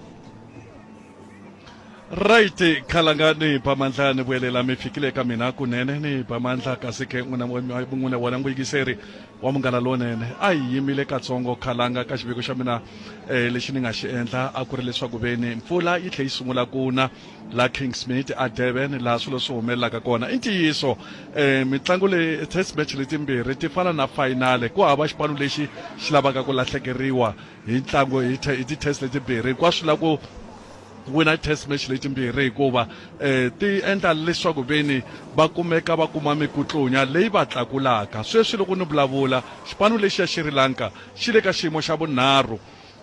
Right khalanga ni ba mandla ni vuyelela mi fikile ka mina kunene ni ba mandla kasi ke n'wina n'wina wena muyingiseri wa munghana lonene a hi yimile katsongo khalanga ka xiviko xa mina eh, lexi ni nga xi endla a ku ri leswaku veni mpfula yi tlhe yi sungula ku na la Kingsmead a Durban laha swilo swi humelelaka kona i ntiyiso eh, mitlangu leyi test match letimbirhi ti fana na finale ku hava xipano lexi xi lavaka ku lahlekeriwa hi ntlangu hi hi ti-test letimbirhi hinkwaswo la ku wina test match letimbirhi hikuva eh, ti endla leswaku veni va kumeka va kuma mikutlunya leyi va tlakulaka sweswi loko ni vulavula xipano lexi xa Sri Lanka xi le ka xiyimo xa vunharhu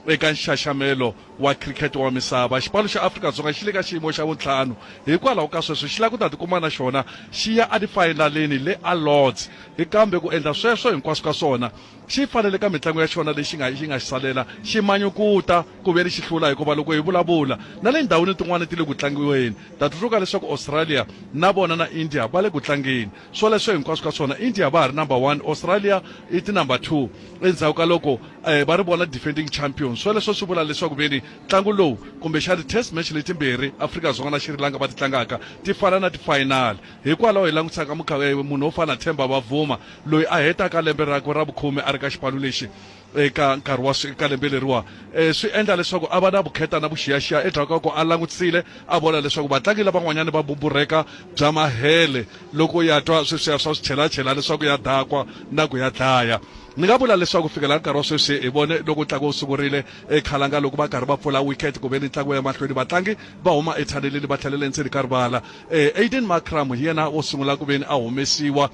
eka nxaxamelo wa cricket wa misava xipano xa Afrika-Dzonga xi le ka xiyimo xa vuntlhanu hikwalaho ka sweswo xi lava ku ta tikuma na xona xi ya etifayinaleni le a Lords kambe ku endla sweswo hinkwaswo ka swona Xi fanele ka mitlangu ya xona lexi nga xi nga xi salela xi manyukuta ku ve ni xi hlula hikuva loko hi vulavula na le ndhawini tin'wana ti le ku tlangiweni ta tsundzuka leswaku Australia na vona na India va le ku tlangeni swoleswo hinkwaswo ka swona India va ha ri number 1 Australia i ti number 2 endzhaku ka loko eh, va ri vona defending champion swoleswo swi vula leswaku veni ntlangu lowu kumbexana test match letimbirhi Afrika-Dzonga na Sri Lanka va ti tlangaka ti fana na ti-final hikwalaho hi langutisaka eh, munhu wo fana na Themba Bavuma loyi a hetaka lembe rakwe ra vukhume a ri ka xipano lexi eka nkarhi wa ka lembe leriwa um swi endla leswaku a va na vukheta na vuxiyaxiya endzhaku ka ku a langutisile a vona leswaku vatlangi lavan'wanyana va bumburheka bya mahele loko ya twa sweswiya swa swichelachela leswaku ya dakwa na ku ya dlaya ni nga vula leswaku fikela nkarhi wa sweswi hi vone loko ntlangu wu sungurile ekhalanga loko va karhi va pfula wicket ku ve ni ntlangu ya mahlweni vatlangi va huma ethaneleni va tlhelela endzeni ka rivala um Aiden Markram hi yena wo sungula ku ve ni a humesiwa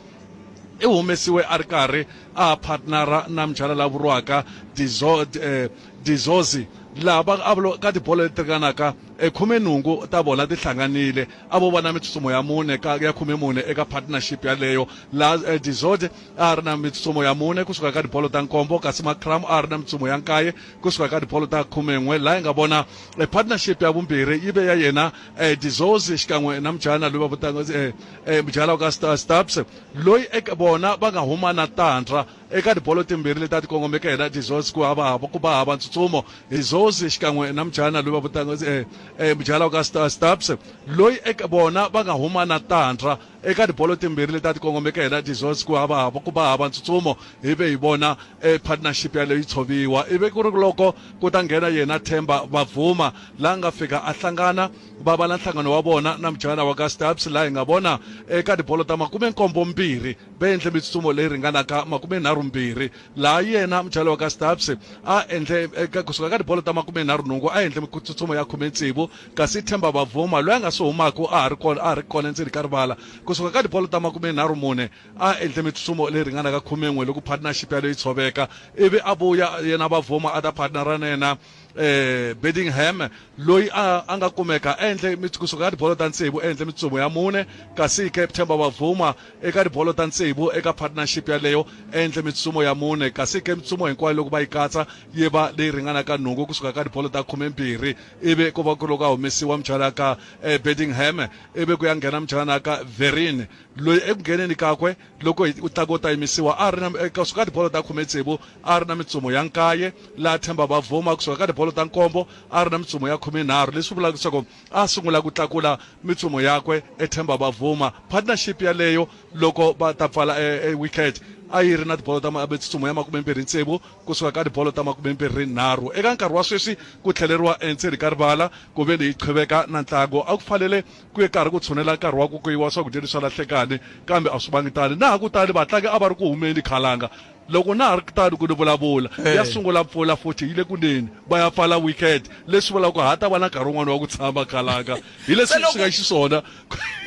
i humesiwe a ri karhi a partnera na mujala la vuriwaka eh, Dizozi laha va a ka tibolo leti ringanaka eh, khumenhungu ta vona ti hlanganile a vo va na mitsutsumo ya mune ka ya khumemune eka partnership yaleyo laha eh, Dizodi a ri na mitsutsumo ya mune kusuka ka tibolo ta nkombo kasi Makram a ri na mitsutsumo ya nkaye kusuka ka tibolo ta khumen'we laha hi nga vona partnership ya vumbirhi yi ve ya yena Dizozi xikan'we na mujana loyi va vitaka eh, mujala wa ka Stubbs loyi eka vona va nga huma na tandra eka tibolo timbirhi leti a ti kongomeke yena Dizozi ku hava ku va hava ntsuntsumo Dizozi xikan'we na mujana loyi va vitaka eh, eh, mujala wa ka Stubbs loyi eka vona va nga huma na tandra eka tibolo timbirhi leti a ti kongomeke yena Dizozi ku hava ku va hava ntsuntsumo hi ve hi vona eh, partnership yaleyo yi tshoviwa ivi ku ri loko ku ta nghena yena Themba Bavuma la nga fika a hlangana va va na nhlangano wa vona na mujana wa ka Stubbs laha hi nga vona eka tibolo ta makumenkombo-mbirhi va endle mitsutsumo leyi ringanaka makumenharhu-mbirhi laha yena mujala wa ka Stubbs a endle eka kusuka ka tibolo ta makumenharhu-nhungu a endle mitsutsumo ya khume-tsevu kasi Themba Bavuma loyi a nga si humaka a ha ri kona a ha ri kona endzeni ka rivala kusuka ka tibolo ta makumenharhu-mune a endle mitsutsumo leyi ringanaka khumen'we loko partnership yaleyo yi tshoveka ivi a vuya yena Bavuma a ta partnera na yena eh Bedingham loyi a a nga kumeka a endle kusuka ka tibolo ta tsevu endle mitsumo ya mune kasi ke Themba Bavuma eka tibolo ta tsevu eka partnership yaleyo endle mitsumo ya mune kasi ke mitsumo hinkwayo loko va yi katsa yi va leyi ringanaka nhungu kusuka ka tibolo ta khumembirhi ivi ku va ku loko a humesiwa mujana ka eh, Bedingham ivi ku ya nghena mujana ka Verin loyi eku ngheneni kakwe Loko hi ntlangu wu ta yimisiwa, a ri na kusuka ka tibolo ta khumetsevu a ri na mitsumo ya nkaye, laha Themba Bavuma kusuka ka tibolo ta nkombo a ri na mitsumo ya khumenharhu, leswi vulaka leswaku a sungula ku tlakula mitsumo yakwe eThemba Bavuma. Partnership yaleyo loko va ta pfala e, e wicket a yi ri na tibolo ta mitsumo ya makumembirhi-tsevu kusuka ka tibolo ta makumembirhi-nharhu. Eka nkarhi wa sweswi ku tlheleriwa endzeni ka rivala ku ve ni yi qhuveka na ntlangu. A ku fanele Ku ye karhi ku tshunela nkarhi wa ku kuyiwa swakudya leswi swa la nhlekani, kambe a swi vangi tani. Na ha ku tani, vatlangi a va ri ku humeni khalanga. Loko na ha ri tani ku ni vulavula, ya sungula mpfula futhi yi le ku neni, va ya pfala wicket, leswi vulaka ku ha ta va na nkarhi wun'wana wa ku tshama khalanga. Hi leswi Se loko swi nga xiswona.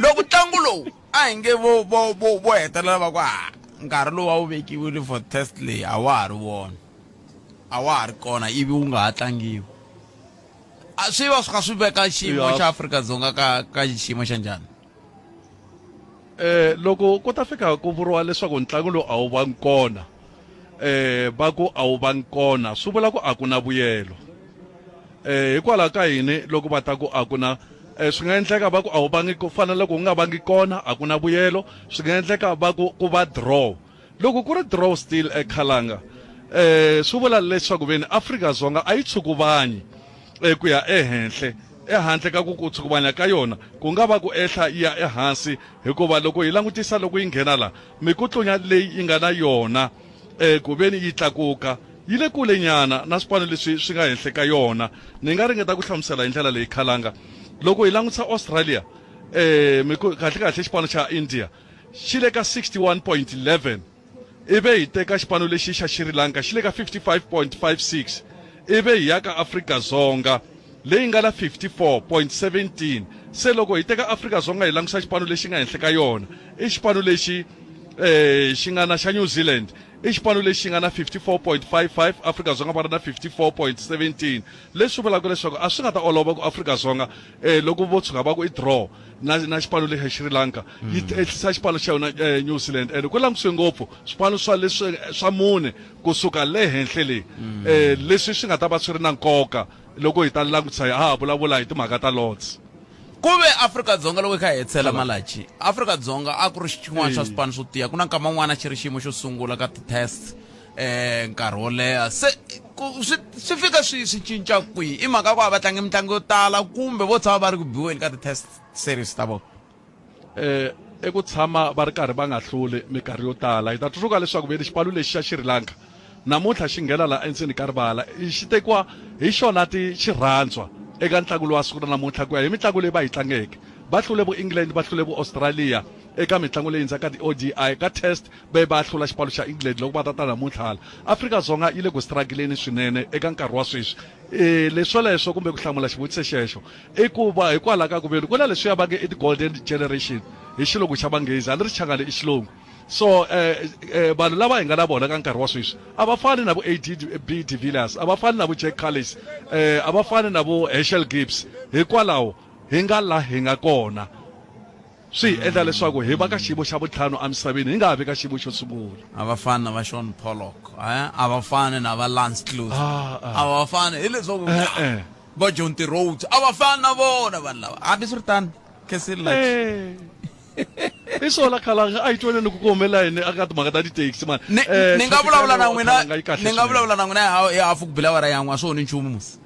loko ntlangu lowu a hi nge vo vo vo vo hetelela va ku ha nkarhi lowu a wu vekiwile for test leyi a wa ha ri wona a wa ha ri kona ivi wu nga ha tlangiwi A swi va swi kha swi veka xiyimo xa Afrika-Dzonga ka ka xiyimo xa njhani? Eh loko ku ta fika ku vuriwa leswaku ntlangu lowu a wu vangi kona eh va ku a wu vangi kona swi vula ku a ku na vuyelo eh hikwalaho ka yini loko va ta ku a ku na Eh, swi nga endleka va ku a wu vangi ku fana loko u nga vangi kona a ku na vuyelo swi nga endleka va ku ku va draw loko ku ri draw still ekhalanga eh swi vula leswaku veni Afrika-Dzonga a yi tshukuvanyi eh, ku ya ehenhle ehandle ka ku ku tshukuvanya ka yona ku nga va ku ehla yi ya ehansi hikuva loko hi langutisa loko yi nghena la mikutlunya leyi yi nga na yona eh, ku veni yi tlakuka yi le kule nyana na swipano leswi swi nga henhle ka yona ni nga ringeta ku hlamusela hi ndlela leyi khalanga loko hi langutisa australia eh kahle kahle xipano xa india xi le ka 61.11 ive hi teka xipano lexi xa Sri Lanka xi le ka 55.56 ive hi ya ka Afrika-Dzonga leyi nga na 54.17 se loko hi teka Afrika-Dzonga hi langusa xipano lexi nga henhla ka yona i xipano lexi eh xi nga na xa New Zealand i xipano lexi nga na 54.55 Afrika-Dzonga va ri na 54.17 leswi vulaka leswaku a swi nga ta olova ku Afrika-Dzonga eh loko vo tshuka va ku i draw na na xipano lexi xa Sri Lanka yi ehlisa xipano xa yona eh, New Zealand and ku langutisiwe ngopfu swipano swa leswi swa mune kusuka le henhle le eh leswi swi nga ta va swi ri na nkoka loko hi ta langutisa ha ha vulavula hi timhaka ta Lords ku ve afrika-dzonga loko hi kha hi hetsela malachi afrika-dzonga a ku ri xin'wana xa swipano swo tiya ku na nkama n'wana xi ri xiyimo xo sungula ka ti-test eh nkarhi wo leha se ku swi swi fika swi swi cinca kwihi i mhaka ku a va tlangi mitlangu yo tala kumbe vo tshama va ri ku biweni ka ti-test series ta vona eh i ku tshama va ri karhi va nga hluli minkarhi yo tala hi ta tsundzuka leswaku veni xipano lexi xa Sri Lanka namuntlha xi nghena la endzeni ka rivala xi tekiwa hi xona ti xirhandzwa eka ntlangu lowa siku ra namuntlha ku ya hi mitlangu leyi va yi tlangeke va hlule vo England va hlule vo Australia eka mitlangu leyi hundzaka ti-ODI ka test ve va hlula xipano xa England loko va ta ta namuntlha hala Afrika-Dzonga yi le ku struggleni swinene eka nkarhi wa sweswi e leswoleswo kumbe ku hlamula xivutiso xexo i ku va hikwalaho ka ku veni ku na leswiya va nge i ti-golden generation hi xilungu xa manghezi a ni ri changani i xilungu so eh, eh, vanhu lava hi nga na vona ka nkarhi wa sweswi a va fani na vo ADB de Villiers a va fani na vo Jack Kallis eh, a va fani na vo Herschel Gibbs hikwalaho hi nga la hi nga kona swi hi endla leswaku hi va ka xiyimo xa vuntlhanu emisaveni hi nga ha vi ka xiyimo xo sungula a va fani na va Sean Pollock eh? a va fani na va Lance Klusener ah, ah. a va fani hileswaku eh, eh. va Jonty Rhodes a va fani na vona vanhu lava hambiswiritano Khensile Lucky eh. i swona khalanga a yi twaneni ku ku humelela yini aka timhaka ta ti-taxi mani ni ni nga vulavula na n'wina ni nga vulavula na n'wina hi hafu ku bila awara yan'we a swi onhi nchumu musi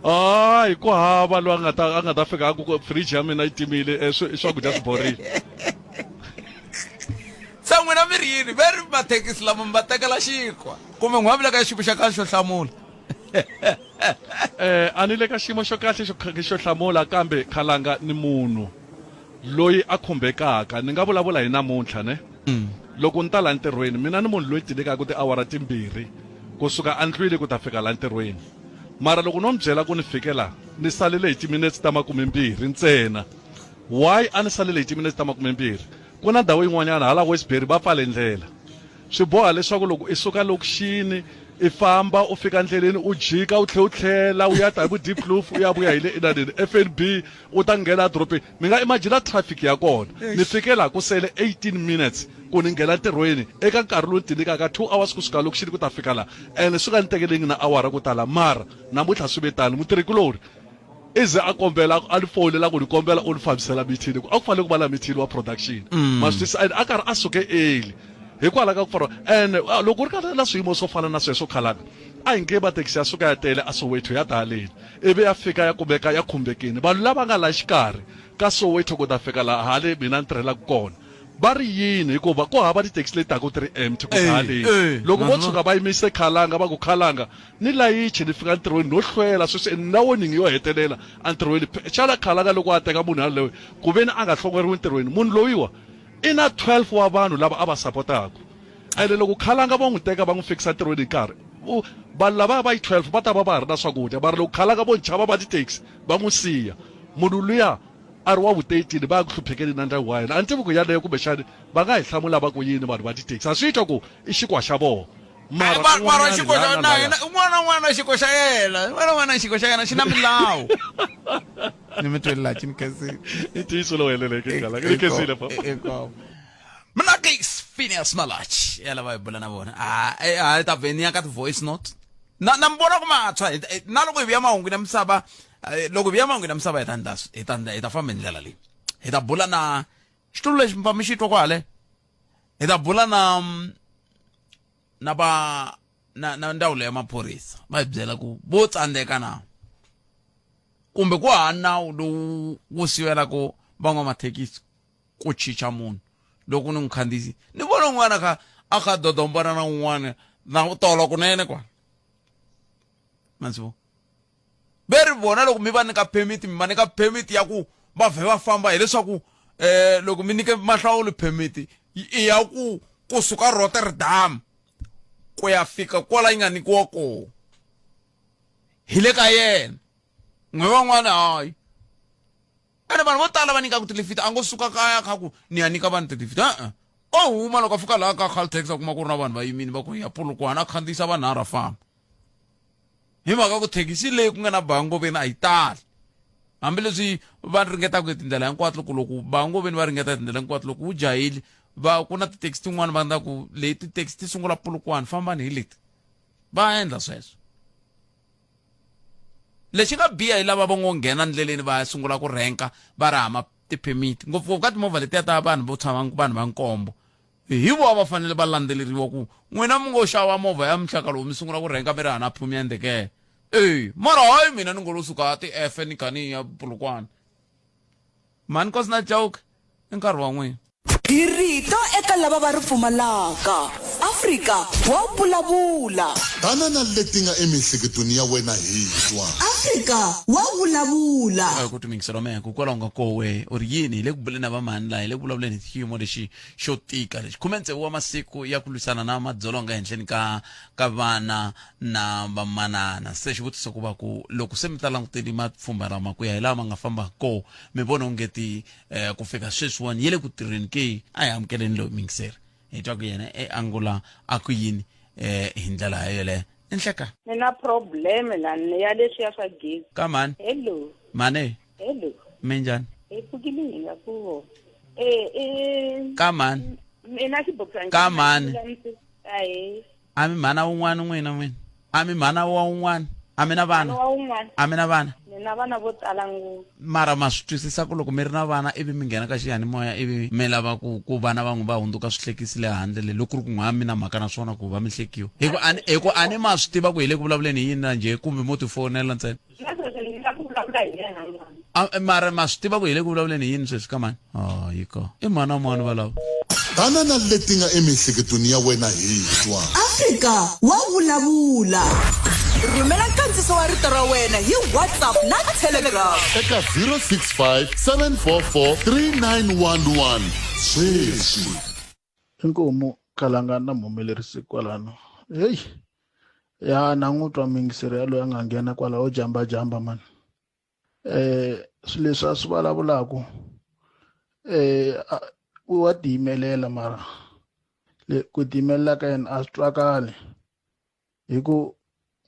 Hayi ku hava loyi a nga ta a nga ta fika a ku fridge ya mina yi timile eh, swakudya swi borile. Se n'wina mi ri yini ve ri mathekisi lama mi va tekela xinkwa kumbe n'wi va le ka xiyimo xa kahle xo hlamula Eh a ni le ka xiyimo xo kahle xo xo hlamula kambe khalanga ni munhu loyi a khumbekaka ni nga vulavula hi namuntlha ne loko ni ta la ntirhweni mina ni munhu loyi tilekaka tiawara timbirhi kusuka andlwini ku ta fika la ntirhweni mara loko no mi byela ku ni fike la ni salele hi timinetse ta makumembirhi ntsena why a ni salele hi timinetse ta makumembirhi ku na ndhawu yin'wanyana hala westbury va pfale ndlela swi boha leswaku loko i suka lokixini i famba u fika ndleleni u jika u tlhe u tlhela u ya ta hi vu Diepkloof u ya vuya hi le inaneni FNB u ta nghena edorobeni mi nga imagina traffic ya kona ni fike laha ku sele 18 minutes ku ni nghena ntirhweni eka nkarhi lowu ni tinyikaka 2 hours kusuka lokixini ku ta fika laha ene swi nga ni tekelengi na awara ku tala mara namuntlha swi ve tano mutirhikulorhi i ze a kombela a ni fowunela ku ni kombela u ni fambisela mithini ku a ku fanele ku va na mithini wa production ma swi twisisa and a karhi a suke early hikwalaho ka ku pfariwa and loko u ri ka na swiyimo swo fana na sweswo khalanga a hi nge mathekisi ya suka ya tele a Soweto ya ta haleni ivi ya fika ya kumeka ya khumbekini vanhu lava nga la xikarhi ka Soweto ku ta fika laha hale mina ni tirhelaka kona va ri yini hikuva ku hava tithekisi leti taka ti ri empty ku ta haleni loko vo tshuka va yimise khalanga va ku khalanga ni layichi ni fika ntirhweni no hlwela sweswi ni na warning yo hetelela entirhweni xana khalanga loko a teka munhu yaloye ku ve ni a nga hlongoriwi ntirhweni munhu loyiwa i na 12 wa vanhu lava a va sapotaka ene loko khalanga vo n'wi teka va n'wi fikisa ntirhweni hi nkarhi vanhu lava va yi 12 va ta va va ha ri na swakudya mara loko khalanga vo nchava va ti-taxi va n'wi siya munhu luya a ri wa vu 13 va ya ku hluphekeni na ndyangu wa yena a ni tivi ku yaleyo kumbexani va nga hi hlamula va ku yini vanhu va ti-taxi a swi twa ku i xinkwa xa vona mara mara xiko xa na yena un'wana na un'wana na xiko xa yena un'wana na un'wana na xiko xa yena xi na milawu ni mi tweli laha ni khensile i ntiyiso lowu heleleke kala ni khensile fa hinkwavo mina ke Phineas Malachi ya lava hi bula na vona a a ta vheni ya ka ti-voice note na na mi vona ku matshwa na loko hi vuya mahungu na misava Eh, loko vuya mangwini ya misava hi ta ndla hi ta ndla hi ta famba hi ndlela leyi hi ta bula na xitulu lexi mi mi xi twa kwale hi ta bula na na va na na ndzawulo ya maphorisa va hi byela ku vo tsandzeka na kumbe ku hava nawu lowu wu sivelaka van'wamathekisi ku chicha munhu loko ni n'wi khandziyisi ni vona un'wana kha a kha dodombana na un'wana na tolo kunene kwala mansivo ve ri vona loko mi va nyika permit mi va nyika permit ya ku va vhe va famba hileswaku eh loko mi nyike mahlawulo permit i ya ku kusuka Rotterdam ku ya fika kwala yi nga nyikiwa kona hi le ka yena n'we van'wana hayi ene vanhu vo tala va nyikaka tilifiti a ngo suka kaya kha ku ni ya nyika vanhu tilifiti e-e o huma loko a fika laha ka Caltex a kuma ku ri na vanhu va yimini va ku ya Polokwane a khandziyisa vanharhu a famba hi mhaka ku thekisi leyi ku nga na bangoveni a yi tali hambileswi va ringetaka hi tindlela hinkwato loko loko bangoveni va ringeta hi tindlela hinkwato loko wu jahile va ku na tithekisi tin'wani va ndla ku leyi tithekisi ti sungula Polokwane fambani hi leti va endla sweswo lexi nga biha hi lava va ngo nghena ndleleni va ya sungula ku renka va ri hama tiphemiti ngopfungopfu ka timovha letiya ta vanhu vo tshama vanhu va nkombo hi vona va fanele va landzeleriwa ku n'wina mi ngo xava movha ya muxaka lowu mi sungula ku rhenga mi ri hana phumi ya ndekele e mara hayi mina ni ngo lo suka ti-efe ni kha ni ya Polokwane mhani kosi na Chauke i nkarhi wa n'wina Hi rito eka lava va ri pfumalaka. Afrika wa vulavula. Tana na leti nga emiehleketweni ya wena hi twa. Afrika wa vulavula. A ku timingiselo mehe ku kwalaho nga kowe u ri yini hi le ku buleni na vamhani laha hi le ku vulavuleni hi xiyimo lexi xo tika lexi khume tsevu wa masiku ya ku lwisana na madzolonga ehenhleni ka ka vana na vamanana se xivutiso ku va ku loko se mi ta languteli mapfhumba lama ku ya hi laha ma nga famba ko mi vona onge ti eh, ku fika sweswiwani yi le ku tirheni ke a hi amukeleni loyi mingiseri hi twa ku yena e angula a ku yini eh, hi ndlela yoleyo i nhleka ni na problem la ya leswiya swa gezi ka mhani hello mhani hello minjhani hi pfukile hi nga ku eh eh ka mhani mina xibokisana Ka mhani. ahe a mi mhana wun'wana n'wina n'wina a mi mhana wa wun'wana a mi na vana wa wun'wana a mi na vana ni na vana vo tala ngopfu mara ma swi twisisa ku loko mi ri na vana ivi mi nghena ka xiyanimoya ivi mi lava ku ku vana van'we va hundzuka swihlekisi le handle le loko ku ri ku n'wa mi na mhaka na swona ku va mi hlekiwa hi ku a ni hi ku a ni ma swi tiva ku hi le ku vulavuleni hi yini na njhe kumbe mo tifonela ntsena na sweswi ni la ku vulavula hi yena n'wana A, mara ma swi tiva ku hi le ku vulavuleni hi yini sweswi ka mani oh yi ko i mhana mani valavo Tana na leti nga emiehleketweni ya wena hi twa. Afrika wa vulavula. Rhumela nkandziso wa rito ra wena hi WhatsApp na Telegram. Eka 065 744 3911 sweswi. Inkomu Khalanga na muhumelerisi kwalano heyi ya na n'wi twa muyingiseri yaloye a nga nghena kwalaho jamba jamba mani eh swilo leswi a swi vulavulaka eh wa tiyimelela mara le ku tiyimelela ka yena a swi twakali hi ku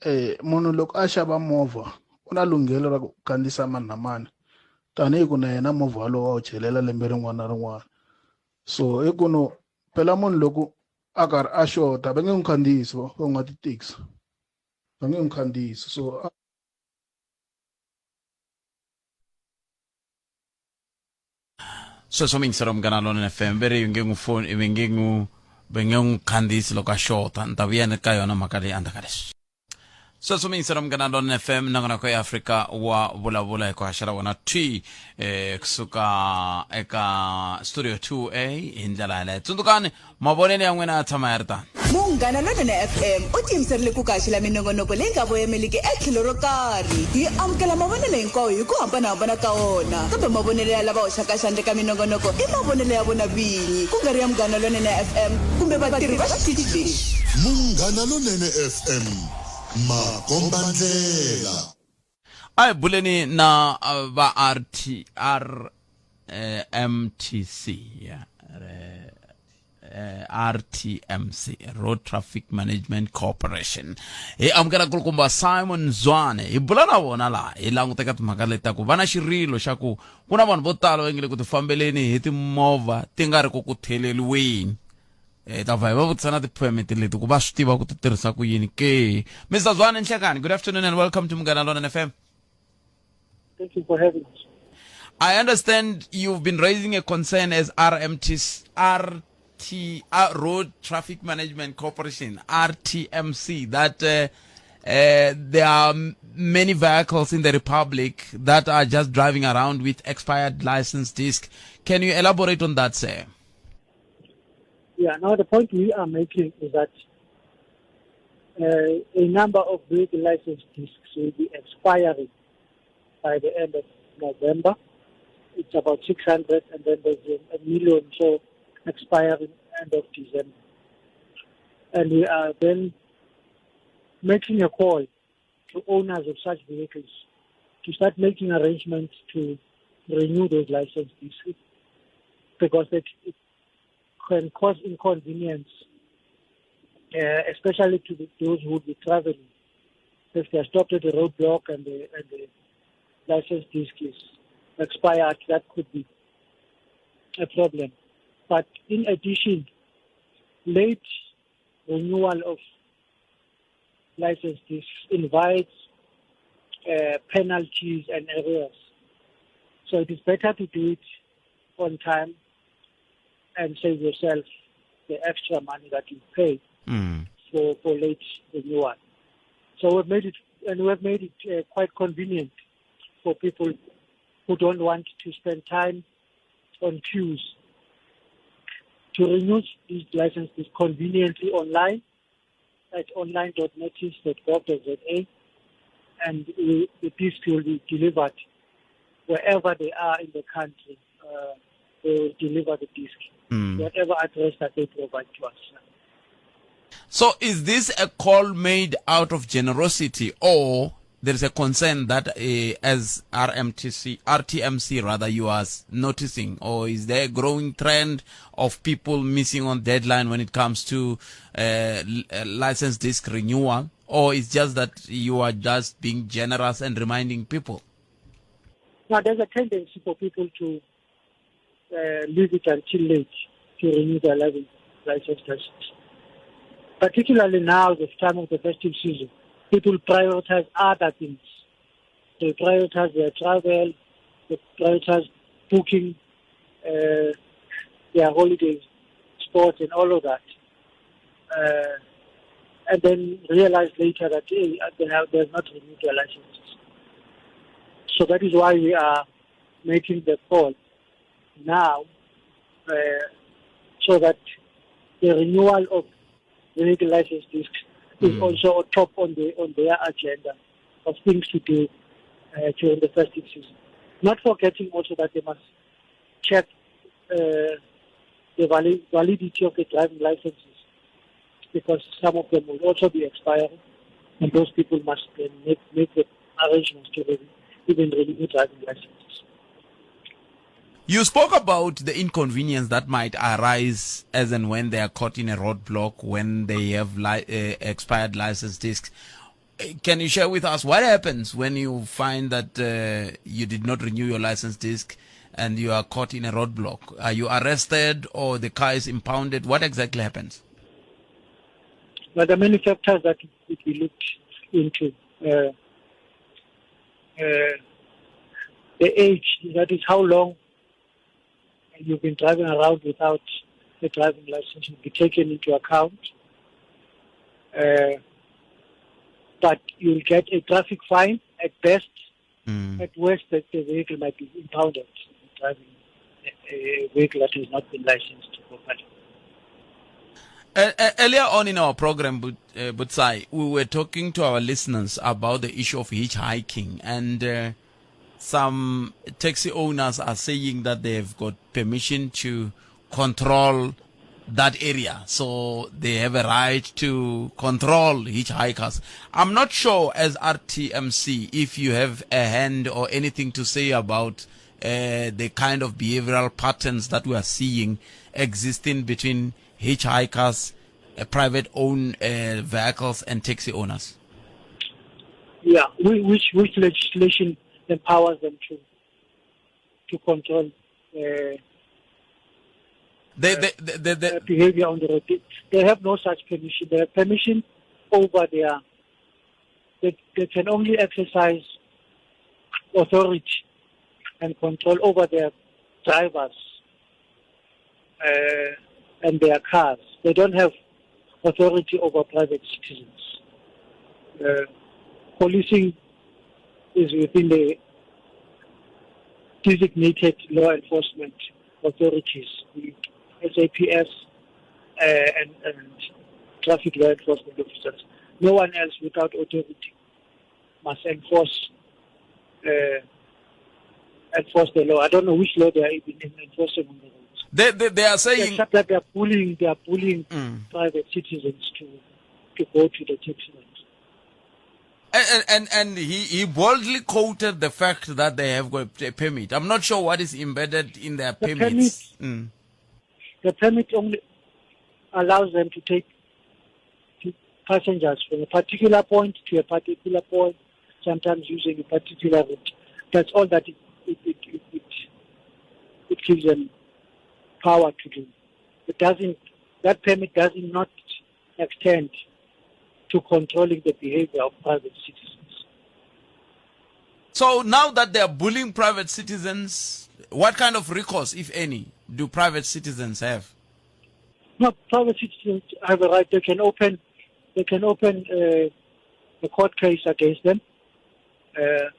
eh munhu loko a xava movha u na lunghelo ra ku khandziyisa mani na mani tanihi ku na yena movha walowo wa wu chelela lembe rin'wana na rin'wana so i ku no phela munhu loko a karhi a xota va nge n'wi khandziyisi va n'wa tithekisi va nge n'wi khandziyisi so Sweswo miyingiselo munghana lonene fm ve ri yi nge n'wi foni va nge n'wi va nge n'wi khandziyisi loko a xota ni ta vuya ni ka yona mhaka leyi endzhaku ka leswi sweswo miyingiselo munghana lonene fm nongonoko ya afrika wa vulavula hi ku haxela wona t eh, kusuka eka studio 2a hi ndlela yaleyo tsundzukani Mavonelo ya n'wina ya tshama ya ri tani. Munghana Lonene FM u tiyimiserile ku kaxela minongonoko leyi nga voyameliki etlhelo ro karhi. Hi amukela mavonelo hinkwawo hi ku hambana-hambana ka wona, kambe mavonelo ya lava hoxaka xandla eka minongonoko i mavonelo ya vona vinyi, ku nga ri ya Munghana Lonene FM kumbe vatirhi va xitichi lexi. Munghana Lonene FM, makombandlela. A hi buleni na va RT R eh, MTC yeah. eh, RTMC Road Traffic Management Corporation hi amukela kulukumba Simon Zwane hi bula na vona laha hi languteka timhaka leti ta ku va na xirilo xa ku ku na vanhu vo tala va nge le ku tifambeleni hi timovha ti nga ri ku ku theleliweni hi ta vha hi va vutisa na ti-permit leti ku va swi tiva ku ti tirhisa ku yini ke Mr Zwane Nhlekani good afternoon and welcome to Munghana Lonene FM. Thank you for having us. I understand you've been raising a concern as RMT, RT, Road Traffic Management Corporation, RTMC, that there are many vehicles in the Republic that are just driving around with expired license disc. Can you elaborate on that, sir? Yeah, now the point we are making is that a number of vehicle license discs will be expiring by the end of November. It's about 600, and then there's a million so expiring end of December. And we are then making a call to owners of such vehicles to start making arrangements to renew those license discs, because it can cause inconvenience, especially to those who would be traveling. If they are stopped at the roadblock and the license disc is expired, that could be a problem. But in addition, late renewal of license discs invites penalties and arrears. So it is better to do it on time and save yourself the extra money that you pay for late renewal. So we've made it, and we've made it quite convenient for people who don't want to spend time on queues to renew these licenses conveniently online at online.natis.gov.za, and the disc will be delivered wherever they are in the country. They will deliver the disc, whatever address that they provide to us. So is this a call made out of generosity, or there is a concern that as RTMC rather, you are noticing, or is there a growing trend of people missing on deadline when it comes to license disc renewal, or it's just that you are just being generous and reminding people? Now, there's a tendency for people to leave it until late to renew their license discs. Particularly now, the time of the festive season, people prioritize other things. They prioritize their travel, they prioritize booking their holidays, sports, and all of that. And then realize later that hey, they have not renewed their licenses. So that is why we are making the call now, so that the renewal of vehicle license discs is also on top on their agenda of things to do during the festive season. Not forgetting also that they must check the validity of the driving licenses, because some of them will also be expiring, and those people must then make the arrangements to even renew driving licenses. You spoke about the inconvenience that might arise as and when they are caught in a roadblock, when they have expired license discs. Can you share with us what happens when you find that you did not renew your license disc and you are caught in a roadblock? Are you arrested or the car is impounded? What exactly happens? Well, there are many factors that could be looked into. The age, that is how long you've been driving around without a driving license, will be taken into account. But you'll get a traffic fine at best. At worst, that the vehicle might be impounded, driving a vehicle that has not been licensed properly. Earlier on in our program, Butsai, we were talking to our listeners about the issue of hitchhiking, and some taxi owners are saying that they've got permission to control that area, so they have a right to control hitchhikers. I'm not sure as RTMC if you have a hand or anything to say about the kind of behavioral patterns that we are seeing existing between hitchhikers, private-owned vehicles and taxi owners. Yeah, which legislation empowers them to control the behavior on the road? They have no such permission. They have permission over their... They can only exercise authority and control over their drivers uh, and their cars. They don't have authority over private citizens. Uh, policing is within the designated law enforcement authorities, the SAPS uh, and, and traffic law enforcement officers. No one else without authority must enforce uh, enforce the law. I don't know which law they are even enforcing on the roads. They, they, they are saying except that they are bullying they are bullying mm. private citizens to to go to the taxi ranks. And, and and he, he boldly quoted the fact that they have got a permit. I'm not sure what is embedded in their the permits. Permit, mm. The permit only allows them to take passengers from a particular point to a particular point, sometimes using a particular route. That's all that it, it, it, it, it, it gives them power to do. It doesn't, that permit does not extend to controlling the behavior of private citizens. So now that they are bullying private citizens, what kind of recourse, if any, do private citizens have? No, private citizens have a right. They can open, they can open uh, a court case against them uh,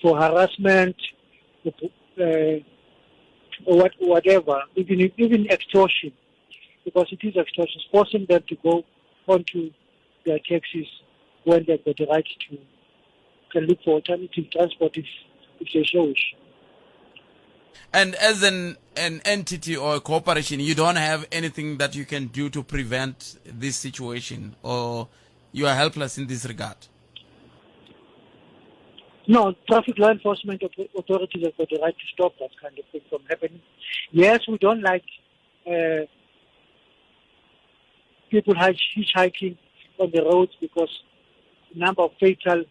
for harassment, uh, or what, whatever, even even extortion, because it is extortion, forcing them to go onto their taxis when they've got the right to can look for alternative transport if, if they so wish. And as an, an entity or a corporation, you don't have anything that you can do to prevent this situation, or you are helpless in this regard? No, traffic law enforcement authorities have got the right to stop that kind of thing from happening. Yes, we don't like uh, people hitchhiking on the roads because the number of fatal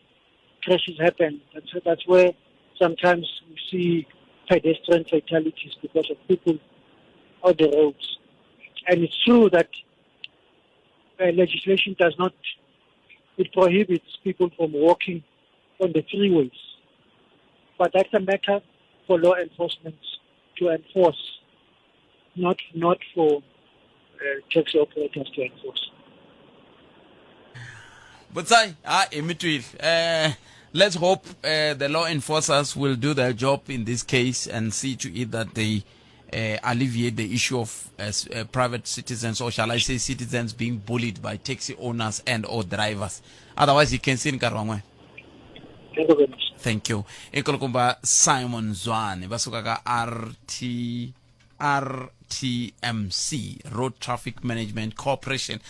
crashes happen. That's, that's where sometimes we see pedestrian fatalities because of people on the roads. And it's true that uh, legislation does not, it prohibits people from walking on the freeways. But that's a matter for law enforcement to enforce, not, not for uh, taxi operators to enforce. Butsai, ah, imitwile. Uh, let's hope uh, the law enforcers will do their job in this case and see to it that they uh, alleviate the issue of uh, uh, private citizens, or shall I say citizens, being bullied by taxi owners and or drivers. Otherwise, you can see in Karwangwe. Thank you very much. Thank you. Ikulukumba Simon Zwane basuka ka RT RTMC Road Traffic Management Corporation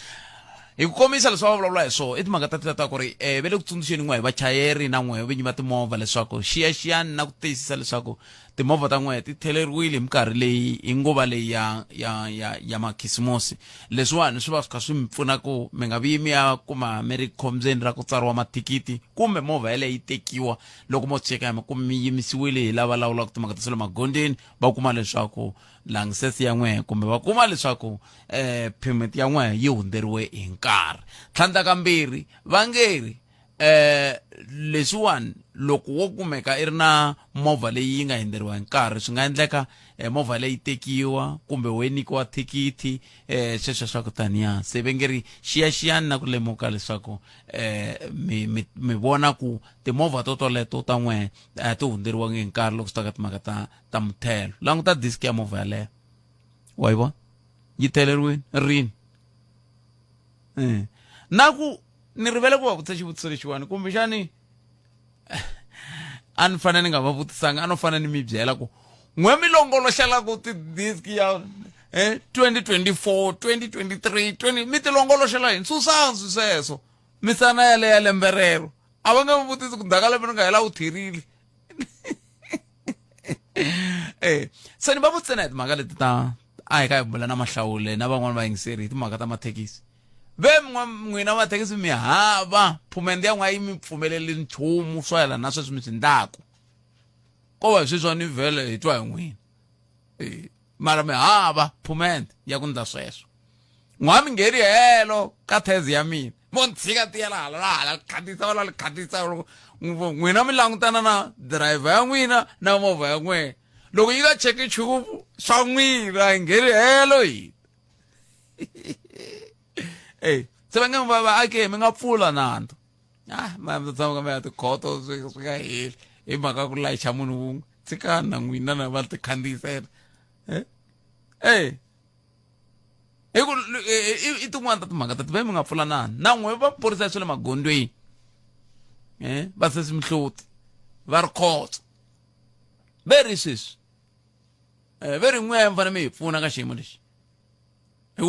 hi ku komisa leswi va vulavula hi swona i timhaka ta ta ku ri um va le ku tsundzuxeni n'we hi vachayeri na n'we vinyi va timovha leswaku xiyaxiyani na ku tiyisisa leswaku timovha ta n'we ti theleriwile hi minkarhi leyi hi nguva leyi ya ya ya ya makhisimusi leswiwani swi va swi kha swi mi pfuna ku mi nga vi mi ya kuma mi ri khombyeni ra ku tsariwa mathikithi kumbe movha yaleyo yi tekiwa loko mo cheka mi kuma mi yimisiwile hi lava lawulaka timhaka ta swa le magondzweni va kuma leswaku langsesi ya n'wehe kumbe va kuma leswaku eh permit ya n'wehe yi hundzeriwe hi nkarhi tlhandlakambirhi va nge ri eh leswiwani loko wo kumeka i ri na movha leyi yi nga hundzeriwa hi nkarhi swi nga endleka eh, movha leyi tekiwa kumbe wo nyikiwa thikithi eh sweswo swa ku taniya se va nge ri xiyaxiyani na ku lemuka leswaku eh mi mi mi vona ku timovha to toleto ta n'wehe a ti hundzeriwangi hi nkarhi loko swi ta ka timhaka ta ta muthelo languta disk ya movha yaleyo wa yi vona yi theleriwini rini eh. na ku ni rivele ku va vutisa xivutiso lexiwani kumbexani a ni fanele ni nga va vutisanga a no fanele ni mi byela ku n'we mi longoloxelaku ti-disk ya eh 2024 2023 20 mi ti longoloxela yini susani swi sweswo misana yaleyo ya lembe rero a va nge mi vutisi ku ndzhaku ka lembe ni nga hela u therile eh se ni va vutisena hi timhaka leti ta a hi ka hi bula na mahlawule na van'wani vayingiseri hi timhaka ta mathekisi ve n'wina mathekisi mi hava phumende ya n'wa yi mi pfumeleli nchumu swo yelana na sweswi mi swi ndlaku ko va hi sweswiwa ni vhele hi twa hi n'wina eh, mara mi hava phumende ya ku ndla sweswo n'wa mi ngheri helo ka thezi ya mina Vo ni tshika ti yela hala na hala khandziyisa va la khandziyisa n'wina mi langutana na driver ya n'wina na movha ya n'wina loko yi nga cheki nchumu swa n'wina yi ngheni helo hina ey se va nge va vaaki mi nga pfula nandzu ah ma mi ta tshama ka mi ya tikhoto swi swi nga heli hi mhaka ku layicha munhu wun'we tshikani na n'wina na va tikhandziyisela eh ey hi ku i tin'wana ta timhaka ta ti ve mi nga pfula nandzu na n'we va phorisa swa le magondzweni eh va sesi mihloti va ri khotso ve ri sweswi eh ve ri n'we mi fanele mi hi pfuna ka xiyimo lexi hi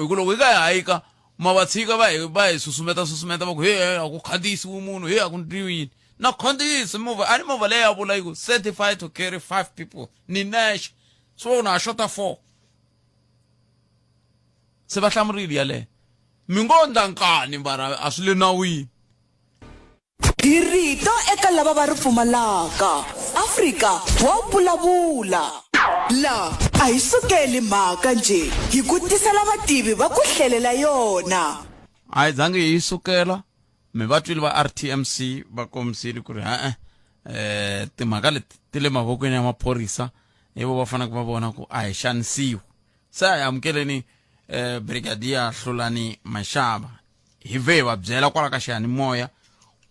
ku loko hi ka hi hayika ma va tshika va hi va hi susumeta susumeta va ku he a ku khandziyisiwi munhu he a ku ndliwi yini na khandziyisi movha a ni movha leyi ya vula yi ku certified to carry five people ni nexe so na xota four se va hlamurile yaleyo mi ngo ndla nkani mara a swi le nawini Hi rito eka lava va ri pfumalaka. Afrika wa vulavula. La a hi sukeli mhaka njhe, hi ku tisela vativi va ku hlelela yona. A hi zangi hi yi sukela, mi va twile va RTMC va kombisile ku ri e-e eh timhaka leti ti le mavokweni ya maphorisa hi vo va faneleke va vona ku a hi xanisiwi. Se a hi amukeleni eh Brigadier Hlulani Mashaba hi vhe hi va byela kwala ka xiyanimoya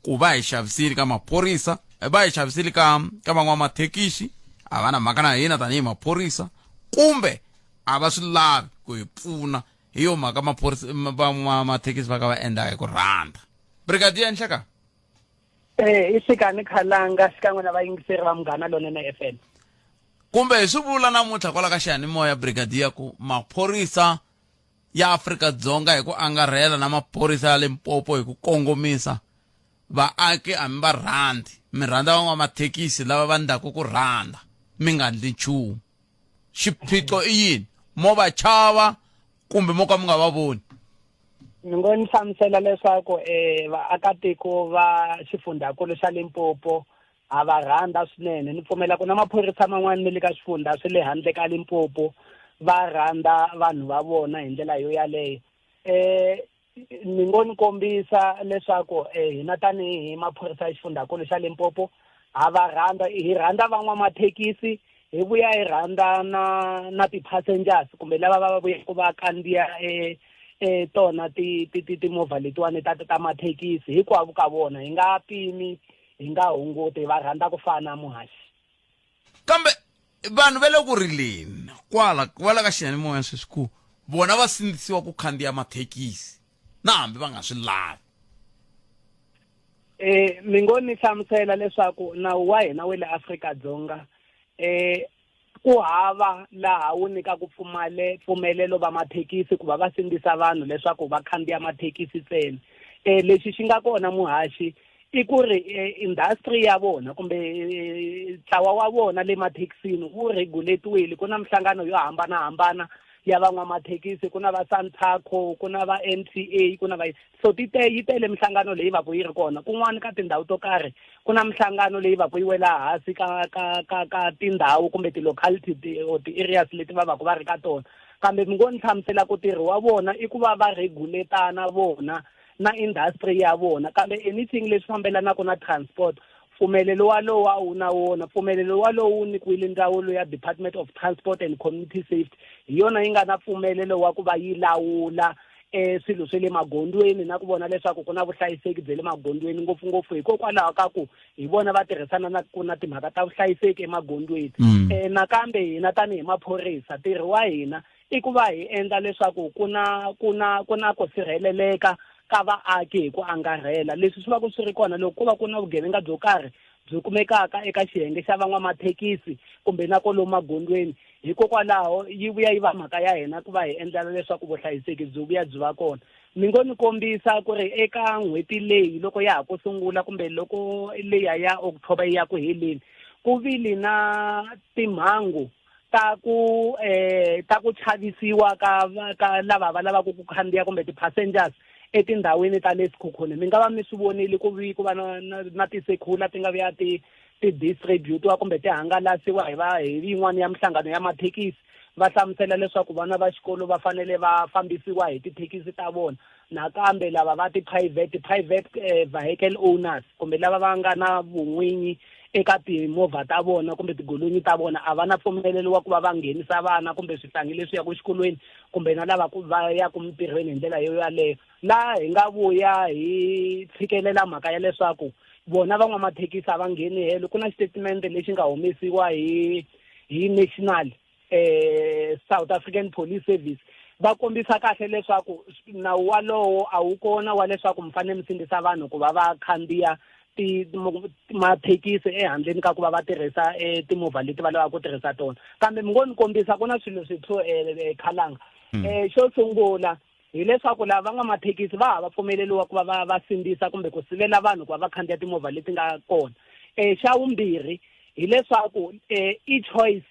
ku va hi xavisile ka maphorisa va hi xavisile ka ka van'wamathekisi a va na mhaka na hina tanihi maphorisa kumbe a va swi lavi ku hi pfuna hi yo mhaka maphorisa van'wamathekisi va ka va endla hi ku rhandza brigadier nhleka Eh, i xikani khalanga xikan'we na vayingiseri va munghana lonene FM kumbe hi swi vula namuntlha kwala ka xiyanimoya brigadier ku maphorisa ya Afrika-Dzonga hi ku angarhela na maphorisa ya Limpopo hi ku kongomisa, vaaki a mi va rhandzi, mi rhandza van'wamathekisi lava va ndlaku ku rhandza, mi nga ndli nchumu. Xiphiqo i yini? Mo va chava kumbe mo ka mi nga va voni? Ni ngo ni hlamusela leswaku um vaakatiko va xifundhankulu xa Limpopo ha va rhandza swinene ni pfumela ku na maphorisa man'wana ni le ka swifundha swa le handle ka Limpopo va rhandza vanhu va vona hi ndlela yo yaleyo eh ni ngo ni kombisa leswaku eh, hina tanihi maphorisa ya xifundhankulu xa Limpopo ha va rhandza hi rhandza van'wamathekisi hi vuya hi rhandza na na ti-passengers kumbe lava va vuyaka va kandziya eh, eh, tona ti ti ti timovha letiwani ta ta mathekisi hinkwavo ka vona hi nga pimi hi nga hunguti va rhandza ku fana muhaxi kambe vanhu va le ku rileni kwala kwala ka xiyanimoya sweswi ku vona va sindzisiwa ku khandziya mathekisi na hambi va nga swi lavi eh mi ngo ni hlamusela leswaku nawu wa hina wa le Afrika-Dzonga eh Ku hava laha wu nyikaka pfumale mpfumelelo va mathekisi ku va va sindzisa vanhu leswaku va khandziya mathekisi ntsena. E, lexi xi nga kona muhaxi i ku ri e, industry ya vona kumbe e, ntlawa wa vona le mathekisini wu reguletiwile. Ku na minhlangano yo hambanahambana ya van'wamathekisi, ku na va Santaco, ku na va N_T_A, ku na va so ti te yi tele minhlangano leyi va ku yi ri kona. Kun'wana ka tindhawu to karhi ku na minhlangano leyi va ku yi wela hansi ka ka ka ka tindhawu kumbe ti-locality ti or ti-areas leti va va ku va ri ka tona kambe mi ngo ni hlamusela ku ntirho wa vona i ku va va regulatana vona na industry ya vona kambe anything leswi fambelanaka na transport mpfumelelo walowo a wu na wona mpfumelelo walowo wu nyikiwile ndzawulo ya Department of Transport and Community Safety hi yona yi nga na mpfumelelo wa ku va yi lawula eh swilo swa le magondzweni na ku vona leswaku ku na vuhlayiseki bya le magondzweni ngopfungopfu hikokwalaho ka ku hi vona va tirhisana na ku na timhaka ta vuhlayiseki emagondzweni mm. eh nakambe hina tanihi maphorisa ntirho wa hina i ku va hi endla leswaku ku na ku na ku na ku sirheleleka ka vaaki hi ku angarhela leswi swi va ku swi ri kona loko ko va ku na vugevenga byo karhi byi kumekaka eka xiyenge xa van'wamathekisi kumbe na kwalomu magondzweni hikokwalaho yi vuya yi va mhaka ya hina ku va hi endlela leswaku vuhlayiseki byi vuya byi va kona ni ngo ni kombisa ku ri eka n'hweti leyi loko ya ha ku sungula kumbe loko leya ya October yi ya ku heleni ku vile na timhangu ta ku eh ta ku chavisiwa ka ka lava va lavaka ku khandziya kumbe ti-passengers etindhawini ta le Sekhukhune mi nga va mi swi vonile ku vi ku va na na, na tisekhula ti nga vuya ti ti distributiwa kumbe ti hangalasiwa hi va hi yin'wana ya minhlangano ya mathekisi va hlamusela leswaku vana va xikolo va fanele va fambisiwa hi tithekisi ta vona nakambe lava va ti-private private eh, vehicle owners kumbe lava va nga na vun'winyi eka timovha ta vona kumbe tigolonyi ta vona a va na pfumelelo wa ku va va nghenisa vana kumbe swihlangi leswi yaka exikolweni kumbe na lava ku va yaka mintirhweni hi ndlela yo yaleyo laha hi nga vuya hi tshikelela mhaka ya leswaku vona van'wamathekisi a va ngheni helo ku na xitatimende lexi nga humesiwa hi hi national eh South African Police Service va kombisa kahle leswaku nawu walowo a wu kona wa leswaku mi fanele mi sindzisa vanhu ku va va khandziya mathekisi ehandleni ka ku va va tirhisa eh, timovha leti va lavaka ku tirhisa tona kambe mi ngo ni kombisa ku na swilo swithu eh, eh, khalanga um xo sungula hileswaku lava van'wamathekisi va hava pfumeleriwa ku va va va sindzisa kumbe ku sivela vanhu ku va va khandziya timovha leti nga kona um xa vumbirhi hileswaku um i choice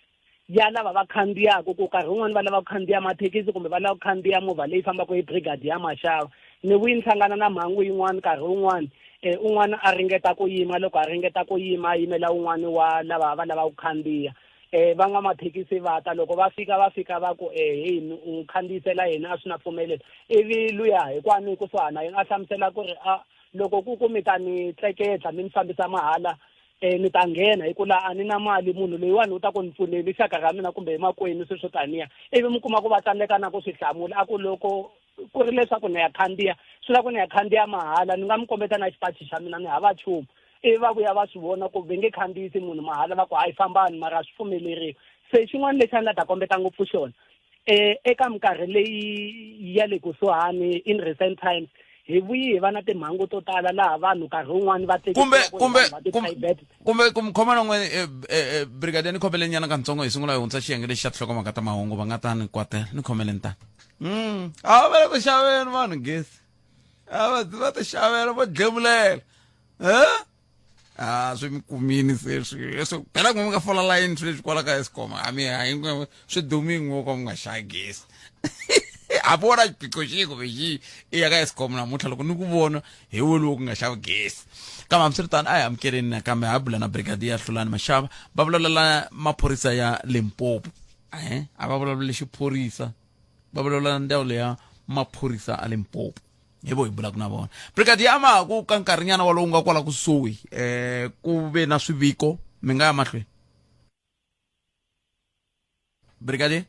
ya lava va khandziyaka ku nkarhi wun'wani va lava ku khandziya mathekisi kumbe va lava ku khandziya movha leyi fambaka hi brigade ya maxava ni vuyi ni hlangana na mhangu yin'wana nkarhi wun'wani um un'wana a ringeta ku yima loko a ringeta ku yima a yimela un'wana wa lava va lava ku khandziya eh van'wamathekisi va ta loko va fika va fika va ku eh hey u n'wi khandziyisela yena a swi na pfumelelo ivi luya hikwani kusuhana na yena a hlamusela ku ri a loko ku ku mi ta ni tleketla mi ni fambisa mahala eh ni ta nghena hi ku laha a ni na mali munhu loyiwani u ta ku ni pfuneni xaka ra mina kumbe hi makwenu sweswo taniya ivi mi kuma ku va tsandzeka na ku swi hlamula a ku loko ku ri leswaku ni ya khandziya swi la ku ni ya khandziya mahala ni nga mi kombeta na xipachi xa mina ni hava nchumu ivi va vuya va swi vona ku ve nge khandziyisi munhu mahala va ku hayi fambani mara swi pfumeleriwi se xin'wana lexi a ni la ta kombeta ngopfu xona eh eka minkarhi leyi ya le kusuhani in recent times hi vuyi hi va na timhangu to tala laha vanhu nkarhi wun'wani va kumbe kumbe kumbe kumbe khoma na n'we eh, eh, eh, brigadier ni khomeleni nyana kantsongo hi sungula hi hundza xiyenge lexi xa tinhlokomhaka ta mahungu va nga ta ni kwatela ni khomeleni tani mm a va le ku xaveni vanhu gezi a va va ti xavela vo dlemulela eh a swi mi kumini se swi swi phela ku mi nga fola layini swilo leswi kwala ka Eskom a mi hayi swi dumi ngo ka mi nga xavi gezi a vona xiphiqo xihi kumbe xihi i ya ka Eskom namuntlha loko ni ku vona hi wolowo ku nga xavi gezi kambe hambiswiritano a hi amukeleni nakambe ha bula na brigadier Hlulani Mashava va vulavula maphorisa ya Limpopo eh a va vulavuli xiphorisa va vulavula ndzawulo ya maphorisa a Limpopo hi vo hi bulaka na vona brigadier amaku ka nkarhinyana walowu nga kwala kusuhi eh ku ve na swiviko mi nga ya mahlweni brigadier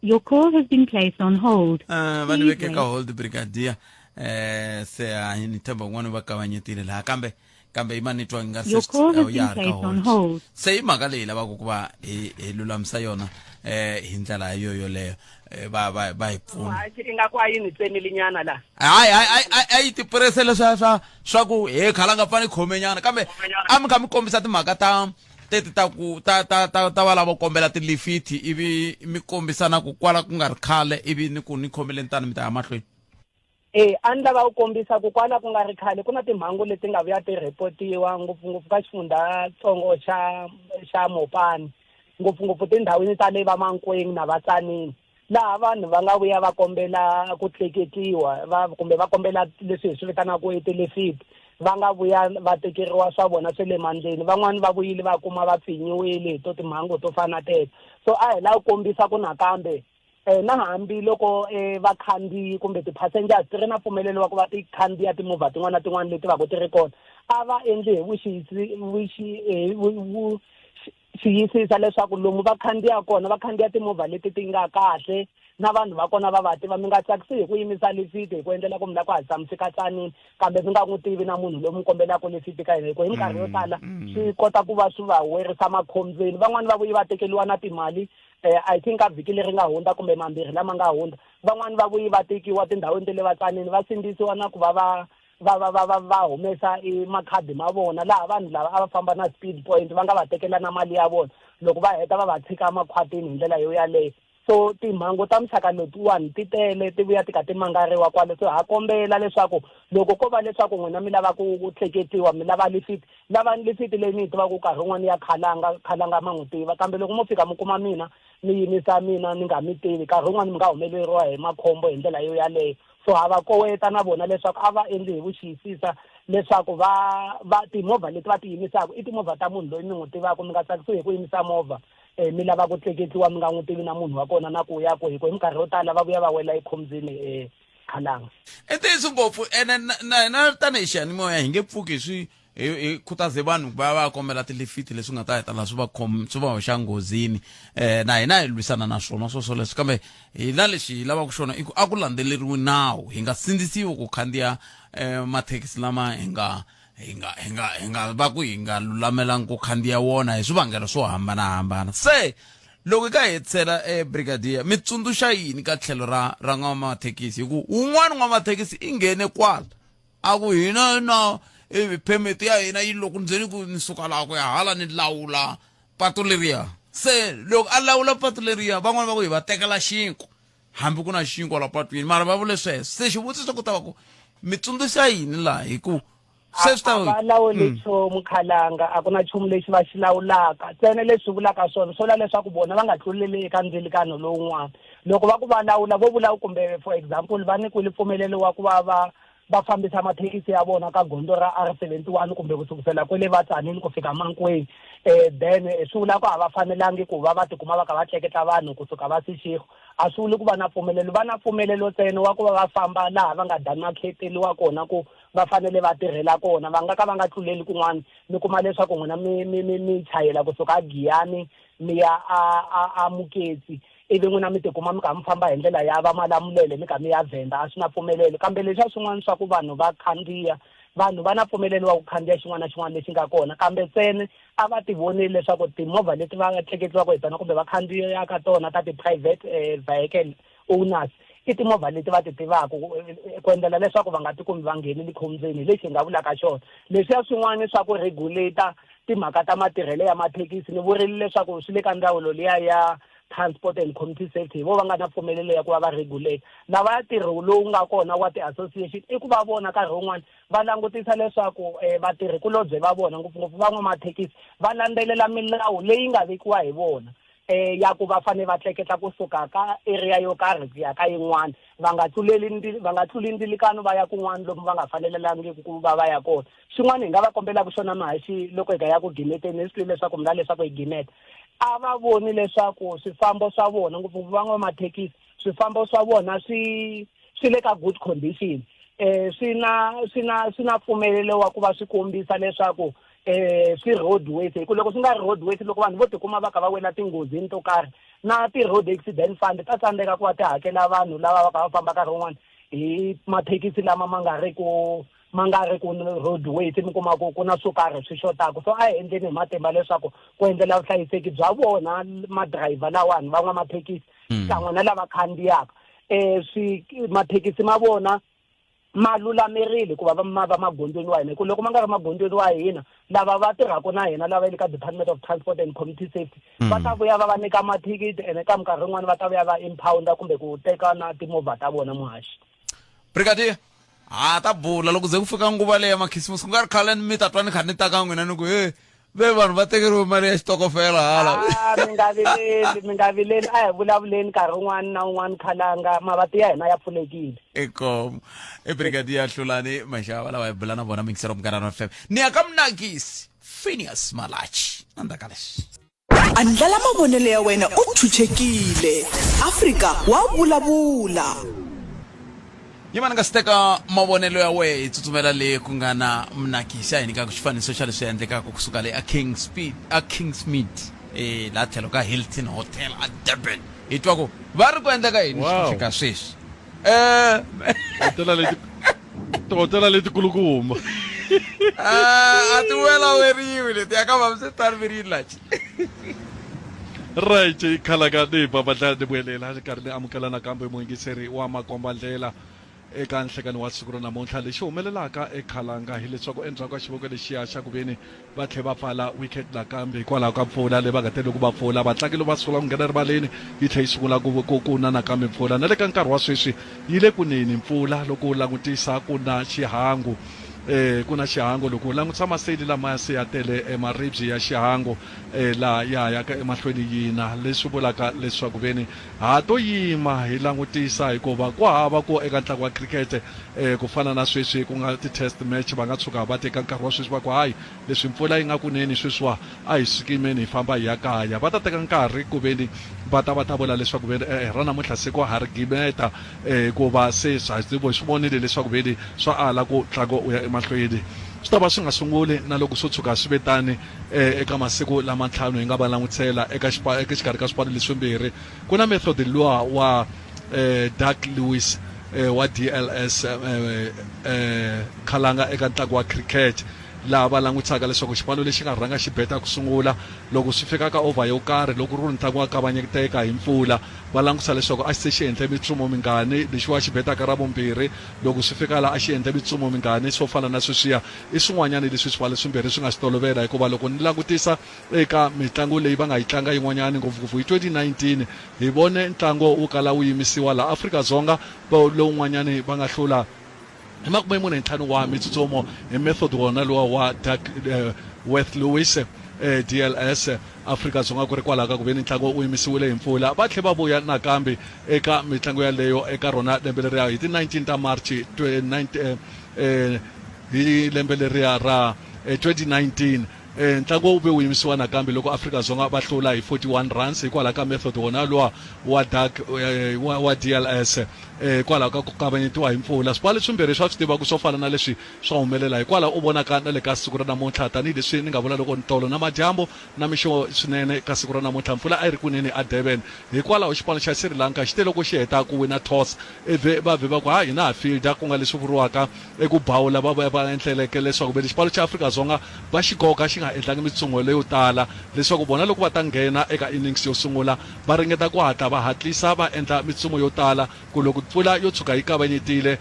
Your call has been placed on hold. Uh, va ni veke ka hold brigadier eh se a ni tshemba kun'wana va kavanyetile laha kambe kambe yi ma ni twa nga Your call has been placed on hold. se i mhaka leyi lavaka ku va hi hi lulamisa yona eh hi ndlela yo yoleyo eh, va va va hi pfuna ingaku a yi ni tsemile nyana la hayi hayi a yi tipurese leswa swa swa ku he khalanga fane khomenyana kambe a mi kha mi kombisa timhaka ta teti ta ku ta ta ta ta va lavo kombela tilifiti ivi mi kombisa na ku kwala ku nga ri khale ivi ni ku ni khomeleni tani mi ta ya mahlweni E a ni lava ku kombisa ku kwala ku nga ri khale ku na timhangu leti nga vuya ti rhipotiwa ngopfungopfu ka xifundzhatsongo xa xa Mopani ngopfungopfu tindhawini ta le va Mankweng na va Tzaneen laha vanhu va nga vuya va kombela ku tleketliwa va kumbe va kombela leswi hi swi vitanaka i tilifiti va nga vuya va tekeriwa swa vona swa le mandleni van'wani va vuyile va kuma va pfinyiwile hi to timhangu to fana teto so a hi lava ku kombisa ku nakambe Eh, na hambi loko eh, vakhandziyi kumbe ti-passengers ti ri na mpfumelelo wa ku va ti khandziya timovha tin'wana na tin'wana leti va ku ti ri kona a va endli hi vuxisi vuxi eh, xiyisisa leswaku lomu va khandziya kona va khandziya timovha leti ti nga kahle na vanhu va kona va va tiva mi nga tsakisi hi ku yimisa lifiti hi ku endlela ku mi lava ku hatlisa mi fika tsanini kambe mi nga n'wi tivi na munhu loyi mi kombelaka lifiti ka yena hi ku hi minkarhi yo tala swi kota ku va swi va werisa makhombyeni van'wani va vuye va tekeriwa na timali eh, i think a vhiki leri nga hundza kumbe mambirhi lama nga hundza van'wani va vuyi va tekiwa tindhawini ta le vatsanini va sindzisiwa na ku va va va va va va va humesa i makhadi ma vona laha vanhu lava a va famba na speed point va nga va tekela na mali ya vona loko va heta va va tshika makhwatini hi ndlela yo yaleyo so timhangu ta muxaka letiwani ti tele ti vuya ti kha ti mangariwa kwale so ha kombela leswaku loko ko va leswaku n'wina mi lava ku tleketliwa mi lava lifiti lavani lifiti leyi mi yi tivaka nkarhi wun'wani ya khalanga khalanga ma n'wi tiva kambe loko mo fika mi kuma mina mi yimisa mina ni nga mi tivi nkarhi wun'wani mi nga humeleriwa hi makhombo hi ndlela yo yaleyo so ha va koweta na vona leswaku a va endli hi vuxiyisisa leswaku va va timovha leti va ti yimisaka i timovha ta munhu loyi mi n'wi tivaka mi nga tsakisiwi hi ku yimisa movha um mi lava ku tleketliwa mi nga n'wi tivi na munhu wa kona na ku ya kwihi ku hi minkarhi yo tala va vuya va wela ekhombyeni um khalanga I ntiyiso ngopfu ene na na hina tanihi xiyanimoya hi nge pfuki hi swi hi hi khutaze vanhu ku va ya va ya kombela tilifiti leswi nga ta hetelela swi va khom swi va hoxa nghozini eh na hina hi lwisana na swona swo swoleswo kambe hina lexi hi lavaka xona i ku a ku landzeleriwi nawu hi nga sindzisiwi ku khandziya eh mathekisi lama hi nga hi nga hi nga hi nga va ku hi nga lulamelangi ku khandziya wona hi swivangelo swo hambanahambana se loko hi ka hetisela eh brigadier mi tsundzuxa yini ka tlhelo ra ra n'wamathekisi hi ku wun'wana n'wamathekisi i nghene kwala a ku hina na ivi permit ya hina yi loko ndzeni ku ni suka laha ku ya hala ni lawula patu leriya se loko a lawula patu leriya van'wana va ku hi va tekela xinkwa hambi ku na xinkwa la patwini mara va vule sweswo se xivutiso ku ta va ku mi tsundzuxa yini laha hi ku se swi ta va lawuli nchumu khalanga a ku na nchumu lexi va xi lawulaka ntsena leswi vulaka swona swi vula leswaku vona va nga tluleli eka ndzilikano lowun'wana loko va ku va lawula vo vula kumbe for example va nyikiwile mpfumelelo wa ku va va va fambisa mathekisi ya vona ka gondzo ra R 71 kumbe ku sukusela kwele va Tzaneen ku fika Mankweng then swi vula ku a va fanelangi ku va va tikuma va kha va tleketla vanhu kusuka va Seshego a swi vuli ku va na mpfumelelo va na mpfumelelo ntsena wa ku va va famba laha va nga demarcateliwa kona ku va fanele va tirhela kona va nga ka va nga tluleli kun'wana mi kuma leswaku n'wina mi mi mi mi chayela kusuka a Giyani mi ya a a a Muketsi ivi n'wina mi tikuma mi kha mi famba hi ndlela ya va Malamulele mi kha mi ya Venda a swi na mpfumelelo kambe leswiya swin'wana swa ku vanhu va khandziya vanhu va na mpfumelelo wa ku khandziya xin'wana na xin'wana lexi nga kona kambe ntsena a va ti voneli leswaku timovha leti va tleketliwaka hi tona kumbe va khandziyaka tona ta ti-private vehicle owners i timovha leti va ti tivaka ku endlela leswaku va nga tikumi va nghenile khombyeni hi lexi hi nga vulaka xona leswiya swin'wana swa ku regulate timhaka ta matirhelo ya mathekisi ni vurile leswaku swi le ka ndzawulo liya ya transport and community safety hi vo va nga na mpfumelelo ya ku va va regulate lava ntirho lowu nga kona wa ti-association i ku va vona nkarhi wun'wani va langutisa leswaku um vatirhikulobye va vona ngopfungopfu van'wamathekisi va landzelela milawu leyi nga vekiwa hi vona um ya ku va fanele va tleketla kusuka ka area yo karhi ku ya ka yin'wana va nga tluleli va nga tluli ndzilikano va ya kun'wana lomu va nga fanelelangiki ku va va ya kona xin'wana hi nga va kombelaka xona mahaxi loko hi ka ya ku gimeteni hi swi twile leswaku mi la leswaku hi gimeta a va voni leswaku swifambo swa vona ngopfungopfu van'wamathekisi swifambo swa vona swi swi le ka good condition eh swi na swi na swi na pfumelelo wa ku va swi kombisa leswaku eh swi roadways hi ku loko swi nga ri roadways loko vanhu vo tikuma va kha va wela tinghozini to karhi na ti-road accident fund ta tsandzeka ku va ti hakela vanhu lava va kha va famba nkarhi wun'wani hi mathekisi lama ma nga ri ku ma nga ri ku roadways mi kuma ku ku na swo karhi swi xotaka so a hi endleni hi matimba leswaku ku endlela vuhlayiseki bya vona madrayivha lawani van'wamathekisi xikan'we na lava khandziyaka um swi mathekisi ma vona ma lulamerile ku va ma va magondzweni wa hina hi ku loko ma nga ri magondzweni wa hina lava va tirhaka na hina lava le ka department of transport and community safety va ta vuya va va nyika mathikithi ene ka minkarhi yin'wani va ta vuya va impounda kumbe ku teka na timovha ta vona muhaxi brigadier ha ta bula loko ze ku fika nguva leyi ya makhisimusi ku nga ri khale mi ta twa ni kha ni ta ka n'wina ni ku he ve vanhu va tekeriwe mali ya xitokofela hala ah, mi nga vileli mi nga vileli a hi vulavuleni nkarhi wun'wana na wun'wana khalanga mavati ya hina ya pfulekile inkomu i brigadier hlulani maxava lava hi bula na vona mingisero munghana fm ni ya ka munakisi phineas malachi endzhaku ka leswi Andlala mavonelo ya wena u ntshunxekile. Afrika wa vulavula. Yima ni nga si teka mavonelo ya wehe hi tsutsumela le ku nga na mnakisi a hi nyikaka xifaniso xa leswi endlekaka kusuka le a Kingspeed a Kingsmead eh laha tlhelo ka Hilton Hotel a Durban hi twa ku va ri ku endleka yini Wow. ku fika sweswi eh Hotela leti tihotela letikulukumba Ah, a ti welaweriwi leti ya ka vamsitani veri lachi right khalaka ni babadla ni vuyelela ni karhi ni amukela nakambe muyingiseri wa makombandlela eka nhlekani wa siku ra namuntlha lexi humelelaka ekhalanga hileswaku endzhaku ka xivoko lexiya xa ku veni va tlhe va pfala wicket nakambe hikwalaho ka mpfula leyi va nga te loko va pfula vatlangi loko va sungula ku nghena rivaleni yi tlhe yi sungula ku ku ku na nakambe mpfula na le ka nkarhi wa sweswi yi le ku neni mpfula loko u langutisa ku na xihangu eh ku na xihangu loko u langutisa maseyili lamaya se ya tele eh, maribye ya xihangu eh, laha ya yaka emahlweni yina leswi vulaka leswaku veni ha to yima hi langutisa hikuva ku hava ku eka ntlangu wa cricket eh, ku fana na sweswi ku nga ti-test match va nga tshuka va teka nkarhi wa sweswi va ku hayi leswi mpfula yi nga kuneni sweswiwa a hi sukimeni hi famba hi ya kaya va ta teka nkarhi ku veni va ta va ta vula leswaku veni e-e ra namuntlha siku ha ri gimeta hikuva se swa hi swi vonile leswaku veni swa ala ku ntlangu u ya emahlweni swi ta va swi nga sunguli na loko swo tshuka swi ve tani eka masiku lama ntlhanu hi nga va langutisela eka eka xikarhi ka swipano leswimbirhi ku na method luwa wa Doug Lewis wa DLS khalanga eka ntlangu wa cricket laha va langutisaka leswaku xipano lexi nga rhanga xi beta ku sungula loko swi fika ka over yo karhi loko ri ri ntlangu wa kavanyeteka hi mpfula va langutisa leswaku a xi se xi endle mitsumo mingani lexiwa xi betaka ra vumbirhi loko swi fika laha a xi endle mitsumo mingani swo fana na sweswiya i swin'wanyana leswi swipano swimbirhi swi nga swi tolovela hikuva loko ni langutisa eka mitlangu leyi va nga yi tlanga yin'wanyana ngopfungopfu hi 2019 hi vone ntlango wu kala wu yimisiwa laha Afrika-Dzonga lowun'wanyani va nga hlula hi makume mune ntlhanu wa mitsutsumo hi method wona lowa wa Doug eh, Worth Lewis eh, DLS Afrika-Dzonga ku ri kwalaho ka ku veni ntlangu wu yimisiwile hi mpfula va tlhe va vuya nakambe eka mitlangu yaleyo eka rona lembe leriya hi ti 19 ta March 20, eh, hi lembe leriya ra 2019 eh, ntlangu wu ve wu yimisiwa nakambe loko Afrika-Dzonga va hlula hi 41 runs hikwalaho ka method wona luwa wa dark eh, wa, wa DLS eh, hikwalaho ka ku kavanyetiwa hi mpfula swipano leswimbirhi swa swi tiva ku swo fana na leswi swa humelela hikwalaho u vonaka na le ka siku ra namuntlha tanihileswi ni nga vula loko ntolo na madyambu na mixo swinene ka siku ra namuntlha mpfula a yi ri kunene a Durban hikwalaho xipano xa Sri Lanka xi te loko xi heta ku wina toss ivi va vhe va ku ha hina ha fielder ku nga leswi vuriwaka eku bawula va vuya va endleleke leswaku veni xipano xa Afrika-Dzonga va xi koka xi nga endlangi mitsungo leyo tala leswaku vona loko va ta nghena eka innings yo sungula va ringeta ku hatla va hatlisa va endla mitsumo yo tala ku loko mpfula yo tshuka yi kavanyetile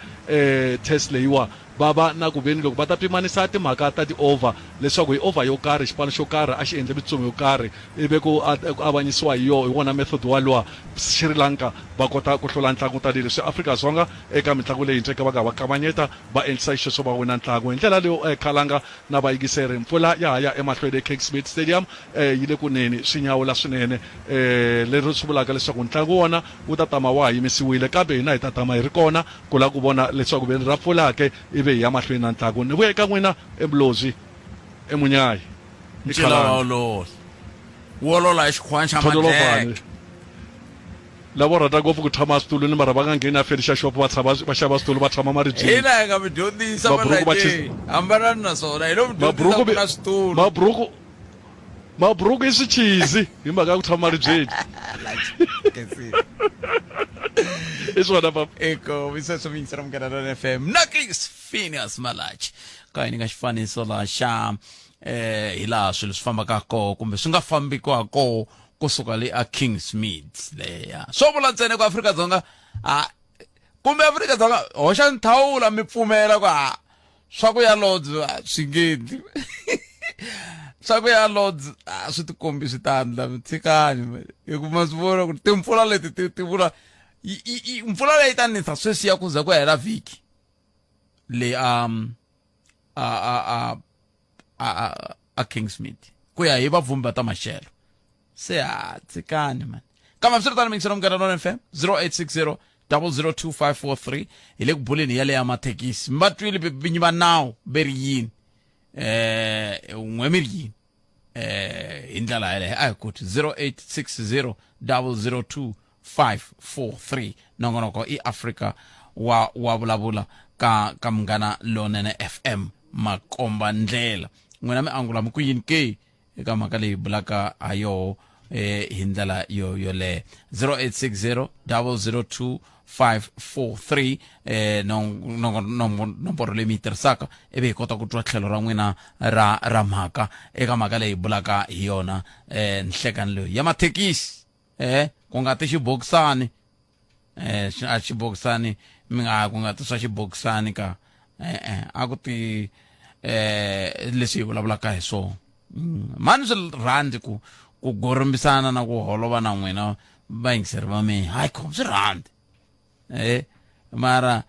test leyiwa va va na ku veni loko va ta pimanisa timhaka ta ti-over leswaku hi over yo karhi xipano xo karhi a xi endle mitsumo yo karhi ivi ku ku avanyisiwa hi yo hi wona method walowa Sri Lanka va kota ku hlula ntlangu tanihileswi Afrika-Dzonga eka mitlangu leyintshwa eka va nga va kavanyeta va endlisa xisweswo va wina ntlangu hi ndlela leyo Khalanga na vayingiseri mpfula ya ha ya emahlweni eKingsmead Stadium yi le kuneni swi nyawula swinene leri swi vulaka leswaku ntlangu wona wu ta tama wa ha yimisiwile kambe hina hi ta tama hi ri kona ku lava ku vona leswaku veni ra pfula-ke ivi hi ya mahlweni na ntlangu ni vuya eka n'wina eMlozi eMunyayi i Ncila wa Khalanga wolola wolola hi xikhwani xa Thodolovhani madleke lavo rhandza ngopfu ku tshama switulwini mara va nga ngheni a furniture shop va tshama va xava switulu va tshama maribyeni hina hi nga mi dyondzisa Mabhuruku va malake chis- hambanani na swona hi lo mi dyondzisa mabhuruku ku na switulu mabhuruku mabhuruku i swichizi hi mhaka ya ku tshama maribyeni i swona papa eko isweswo miyingisela munghana lona fm na chris phineas malachi ka yini nga xifaniso laha xa eh hi laha swilo swi fambaka koho kumbe swi nga fambiki ha koho kusuka le a kingsmead leya swo vula ntsena ku afrika-dzonga a kumbe afrika-dzonga hoxa nthawula mi pfumela ku a swa ku ya lords a swi nge endli swa ku ya lords a swi tikombi swi tani la tshikani hi ku ma swi vona ku timpfula leti ti ti vula mpfula leyi ta nisa sweswi ya ku za ku hela vhiki leyi a a a a a a, a Kingsmead ku ya hi vavhumbi va ta maxelo se ha tshikani mani kambe hambiswiritano mingisela munghana lona fm 0860 002543 hi le ku buleni yale ya mathekisi mi va twile vinyi va nawu ve ri yini eh n'we mi ri yini eh hi ndlela yaleyo a hi kuti 0860 002 543 nongonoko i Afrika wa wa vulavula ka ka munghana lonene FM makomba ndlela n'wina mi angula mi ku yini ke eka mhaka leyi bulaka ha yoho eh, hi ndlela yo yoleyo 0860 002 543 eh, nomboro leyi mi yi tirhisaka ivi hi kota ku twa tlhelo ra n'wina ra ra mhaka eka mhaka leyi bulaka hi yona eh, nhlekani leyi ya mathekisi eh, ku nga ti xibokisani eh, a xibokisani mi nga ku nga ti swa xibokisani ka eh, eh, a ku ti eh, leswi hi vulavulaka hi swona mm. mani swi rhandzi ku ku gorombisana na ku holova na n'wina vayingiseri va mina hayi khom swi rhandzi eh mara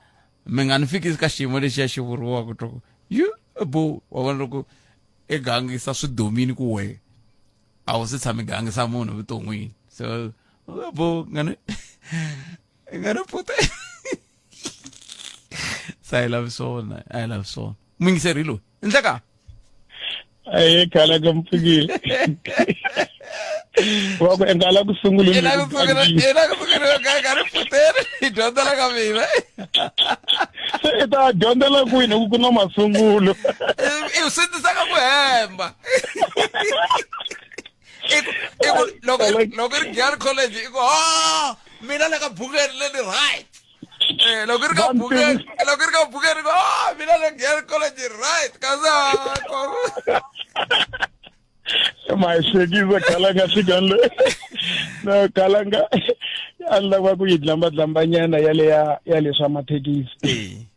mi nga ni fikisi ka xiyimo lexiya xi vuriwaka to ku yu Bo wa vona loko i gangisa swi dumile ku we a wu se tshami gangisa munhu vuton'wini. So bo ngani ngani puta se a yi lavi swona, a yi lavi swona. Muyingiseri loyi ndleka. Aye, khala ka mpfukile wa ku endla la ku sungula. I la ku sungula, i la ku sungula ka ka ri pfuteri hi dyondzela ka mina. Se i ta dyondzela kwini ku na masungulo? I swi tisaka ku hemba. I ku loko i ri Giyani College, i ku ha mina le ka bukeni le ni right. Loko i ri ka bukeni, loko i ri ka bukeni, ku ah mina le Giyani College right, kasi ma hi hlekisa khalanga xikani le no khalanga a ni lava ku yi dlambadlambanyana yale ya leswa mathekisi.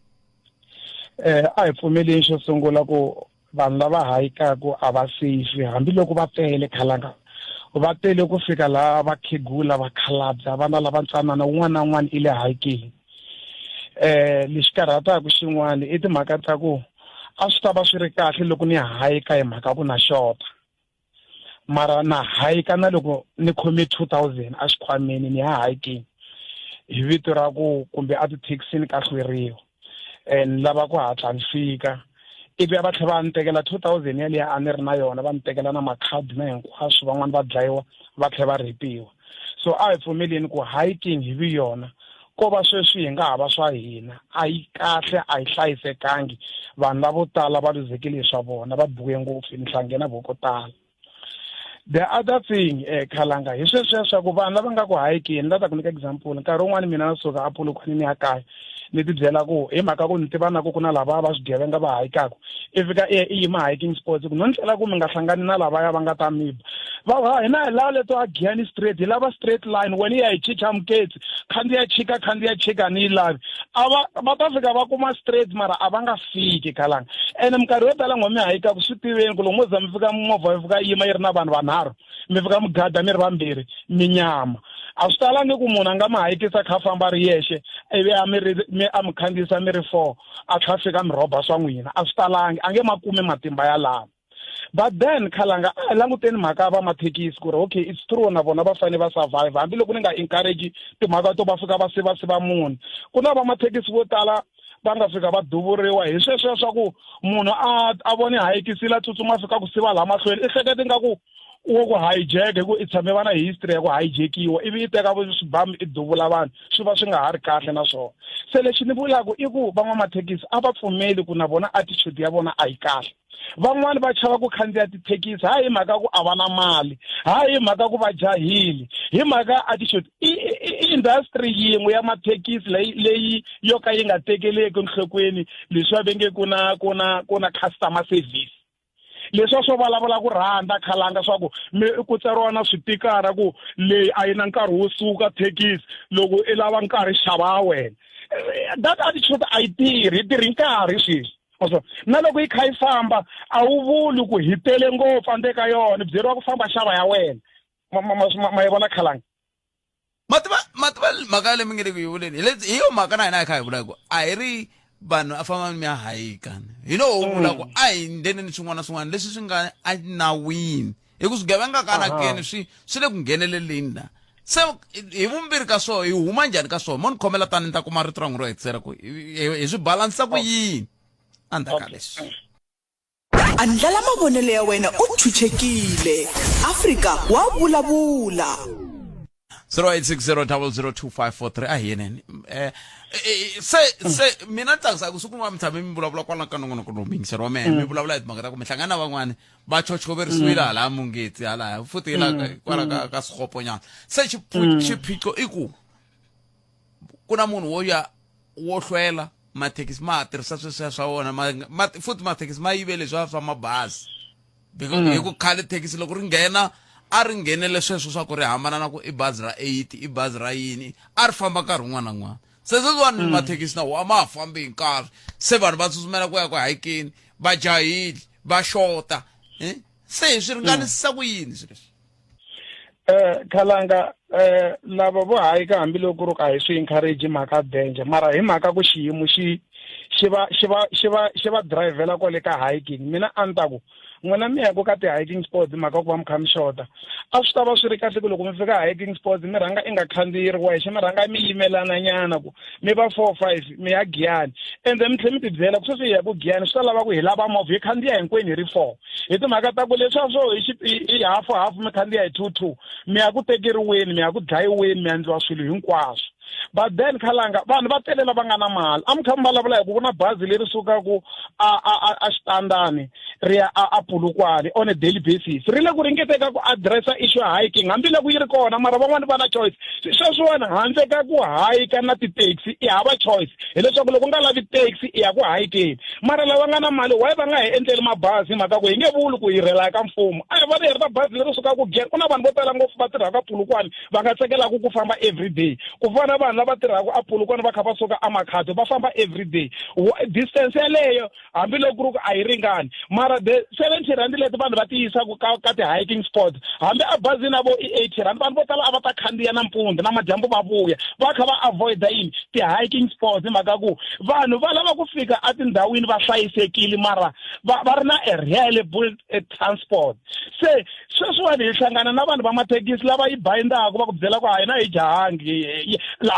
A hi pfumeleni xo sungula ku vanhu lava hayikaku a va safe, hambiloko va tele khalanga, va tele ku fika laha vakhegula, vakhalabya, vana lava ntsanana, wun'wana na wun'wana i le hiking. Lexi karhataka xin'wana i timhaka ta ku a swi ta va swi ri kahle loko ni hayika hi mhaka ku na xota, mara na hayika na loko ni khome 2000 exikhwameni, ni ya hiking hi vito ra ku kumbe a tithekisini ka hlweriwa, ni lava ku hatla ni fika, ivi va tlhela va ni tekela 2000 yaliya a ni ri na yona, va ni tekela na makhadi na hinkwaswo, van'wani va dlayiwa, va tlhela va rhepiwa. So a hi pfumeleni ku hiking hi vi yona ko va sweswi hi nga hava swa hina, a yi kahle, a yi hlayisekangi. Vanhu lavo tala va luzekile swa vona, va biwe ngopfu hi mihlangena voko tala. The other thing, khalanga, hi sweswiya swa ku vanhu lava nga ku hikeni, la ta ku nyika example. Nkarhi wun'wani mina na suka a Polokwane ni ya kaya, ni ti byela ku hi mhaka ku ni tiva na ku ku na lava va swigevenga va hayikaku, i fika i ya i yima hiking spots ku no ni tlela ku mi nga hlangani na lavaya va nga ta mi ba va hina hi lava leto a Giyani straight, hi lava straight line, wena i ya hi chicha muketsi, khandziya chika, khandziya chika, ni yi lavi. A va va ta fika va kuma straight, mara a va nga fiki khalanga. Ene minkarhi yo tala n'we mi hayikaku, swi tiveni ku loko mo za mi fika, movha yi fika yima yi ri na vanhu vanharhu, mi fika mi gada mi ri vambirhi, mi nyama. A swi talangi ku munhu a nga mi hayikisa kha famba ri yexe, ivi a mi ri mi a mi khandziyisa mi ri four, a tlha fika mi rhoba swa n'wina. A swi talangi, a nge ma kumi matimba yalawo. But then khalanga, a hi languteni mhaka ya vamathekisi ku ri okay, it's true, na vona va fanele va survive, hambiloko ni nga encourage timhaka to va fika va sivasiva munhu. Ku na vamathekisi vo tala va nga fika va duvuriwa hi sweswiya swa ku munhu a vone hayikisile, a tsutsuma, a fika ku siva laha mahlweni, i hleketa ingaku wo ku hijack, hi ku i tshame va na history ya ku hijackiwa, ivi i teka swibamu i duvula vanhu, swi va swi nga ha ri kahle. Naswona se lexi ni vulaka i ku van'wamathekisi a va pfumeli ku na vona attitude ya vona a yi kahle. Van'wani va chava ku khandziya tithekisi, hayi hi mhaka ku a va na mali, hayi hi mhaka ku va jahile, hi mhaka attitude. I industry yin'we ya mathekisi leyi yo ka yi nga tekeleki enhlokweni, leswi va venge ku na customer service, leswiya swo vulavula ku rhandza khalanga, swa ku mi ku tsariwa na switikara ku leyi a yi na nkarhi wo suka thekisi, loko i lava nkarhi xava wena. That attitude a yi tirhi, yi tirhi nkarhi sweswi. Na loko yi kha yi famba, a wu vuli ku hi tele ngopfu endzeni ka yona, byeriwa ku famba xava ya wena. Ma yi vona khalanga? Mativa mhaka leyi mi nge le ku yi vuleni hi hi yo mhaka na hina hi kha hi vula ku a hi ri vanhu a famba mi ya hayika, hi lo vula ku a hi ndleneni swin'wana na swin'wana leswi swi nga enawini, hi ku swigevenga kana keni swi le ku ngheneleleni la. Se hi vumbirhi ka swona hi huma njhani ka swona? Mo ni khomela tani ni ta kuma rito ra n'wi ro hetisela ku hi swi balansisa ku yini endzhaku ka leswi. Andlala mavonelo ya wena u chuchekile. Afrika wa vulavula. 0860002543, a hi yeneni. Se mina ni tsakisa ku siku rin'wana mi tshame mi vulavula kwala ka nongonoko lowu, muyingiseri wa mehe, mi vulavula hi timhaka ta ku mi hlangana na van'wani va chochoverisiwile hala Mungeti, hala futhi la kwala ka swikoponyana. Se xiphiqo i ku ku na munhu wo ya wo hlwela mathekisi, ma ha tirhisa sweswiya swa wona, futhi mathekisi ma yive leswiya swa mabazi, because hi ku khale thekisi loko ri nghena a ri nghenele sweswo swa ku ri hambana na ku i bazi ra 80, i bazi ra yini, a ri famba nkarhi wun'wana na wun'wana. Se sweswiwani mathekisi na wo a ma ha fambi hi nkarhi, se vanhu va tsutsumela ku ya ku hayikeni, va jahile, va xota. Se hi swi ringanisisa ku yini swilo leswi? Khalanga, lava vo hayika, hambiloko ku ri ku a hi swi encourage mhaka danger, mara hi mhaka ku xiyimo xi xi va xi va xi va xi va drivhela kwale ka hiking mina a ni ta ku n'wina mi yaku ka ti-hiking spots mhaka ku va mi kha mi xota a swi ta va swi ri kahle ku loko mi fika hiking spots mi rhanga i nga khandziyi ri wexe mi rhanga mi yimelana nyana ku mi va four five mi ya giyani ende mi tlhela mi tibyela ku sweswi hi ya ku giyani swi ta lava ku hi lava movha hi khandziya hinkwenu hi ri four hi timhaka ta ku leswiya swo hi hi hafu hafu mi khandziya hi two two mi ya ku tekeriweni mi ya ku dlayiweni mi ya endliwa swilo hinkwaswo but then khalanga vanhu va tele lava nga na mali a mi kha mi vulavula hi ku ku na bazi leri sukaku a a a a xitandani ri ya a a Polokwane on a daily basis ri le ku ringeteka ku addressa issue ya hiking hambiloko yi ri kona mara van'wani va na choice sweswiwani handle ka ku hike na ti-taxi i hava choice hileswaku loko u nga lavi taxi i ya ku hikeni mara lava nga na mali why va nga hi endleli mabazi hi mhaka ku hi nge vuli ku hi rhela ka mfumo a hi vona hi ri na bazi leri sukaka ku na vanhu vo tala ngopfu va tirhaka Polokwane va nga tsakelaka ku famba everyday ku fana na vanhu lava tirhaka a Polokwane va kha va suka a va famba everyday distance yaleyo hambiloko ku ri ku a yi ringani mara the 70 rand leti vanhu va ti yisaka ka ka ti-hiking spots hambi a bazini a vo i 80 rand vanhu vo tala a va ta khandziya nampundzu na madyambu va vuya va kha va avoida yini ti-hiking spots hi mhaka ku vanhu va lava ku fika etindhawini va hlayisekile mara va va ri na a reliable eh, transport se sweswiwani hi hlangana na vanhu va mathekisi lava yi bayindaka va ku byela ku a hina hi jahangi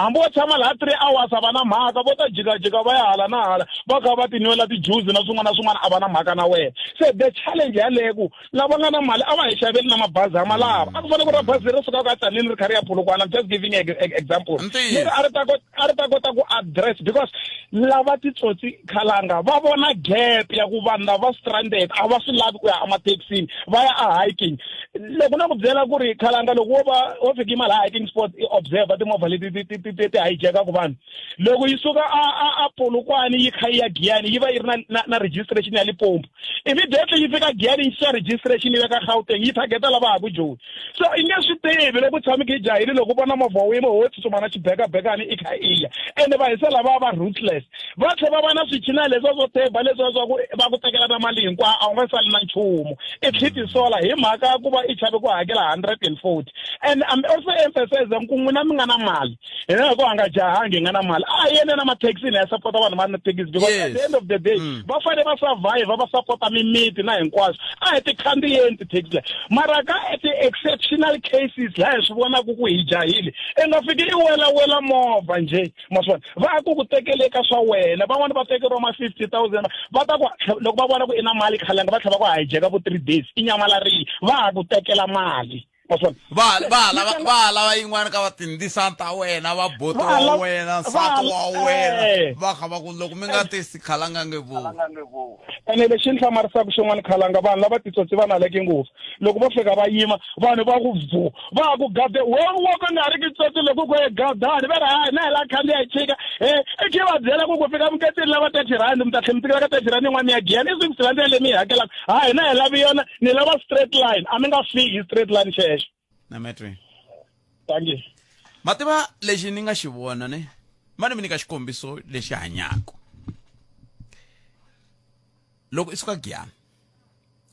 hambi wo tshama laha three hours a va na mhaka vo ta jikajika va ya hala na hala va kha va tinwela tijuzi na swin'wana na swin'wana a va na mhaka na wena se the challenge yaleyo ku lava nga na mali a va hi xaveli na mabazi ha malava a ku fanele ku ri na bazi leri sukaka atsanini ri kha ri ya Polokwane I'm just giving a, a, example leri a ri ta a ri ta kota ku address because lava titsotsi khalanga va vona gap ya ku vanhu lava stranded a va swi lavi ku ya emathekisini va ya a hiking loko na ku byela ku ri khalanga loko wo va wo fika yima laha hiking spot i observe timovha leti ti ti ti ti hijackaka vanhu loko yi suka a a a Polokwane yi kha yi ya Giyani yi va yi ri na na, na registration ya Limpopo immediately yi fika Giyani yi cinca registration yi veka Gauteng yi targeta lava ha ku Joni so i nge swi tivi loko u tshame i jahile loko u vona movha wu yima ho tsutsuma na xibekabekani i kha i ya ende va hisa lava va ruthless va tlhe va va na swichina leswiya swo teba leswiya swa ku va ku tekela na mali hinkwayo a wu nga sali na nchumu i tlhe tisola hi mhaka ya ku va i chave ku hakela 140 and I'm also emphasizing ku n'wina mi nga na mali hina hi ku a nga jahangi hi nga na mali a yena na mathekisini ya sapota vanhu va mathekisi because at the end of the day mm. va fanele va survive va sapota mimiti na hinkwaswo a hi tikhandziyeni tithekisi leyi mara ka ti-exceptional cases laha hi swi vonaka ku hi jahile i nga fiki i welawela movha njhe ma swi vona va ku ku tekele ka swa wena van'wani va tekeriwa ma 50 000 va ta ku loko va vona ku i na mali khalanga va tlhela va ku hijeka vo three days i nyamalarile va ha ku tekela mali va va lava va lava yin'wana ka va tindzisana ta wena va boti wa wena nsati wa wena eh. va kha va ku loko mi nga tisi khalanga nge vo ene lexi ni hlamarisaka xin'wana khalanga vanhu lava titsotsi va naleke ngopfu loko vo fika va yima vanhu va ku vu va ku gade wo wo ku nga ri ki tsotsi loko ku ye gadani va ri hayi na hi la khandziya hi chika e i khe va byela ku ku fika muketini lava 30 rand mi ta tlhela mi tikela ka 30 rand yin'wana ya giyani i 60 rand yaleyi mi yi hakelaka hayi na hi lavi yona ni lava straight line a mi nga fiki hi straight line xexo na metri thank you mativa lexi ni nga xi vona ne mani mi nyika xikombiso lexi hanyaka loko i suka giyani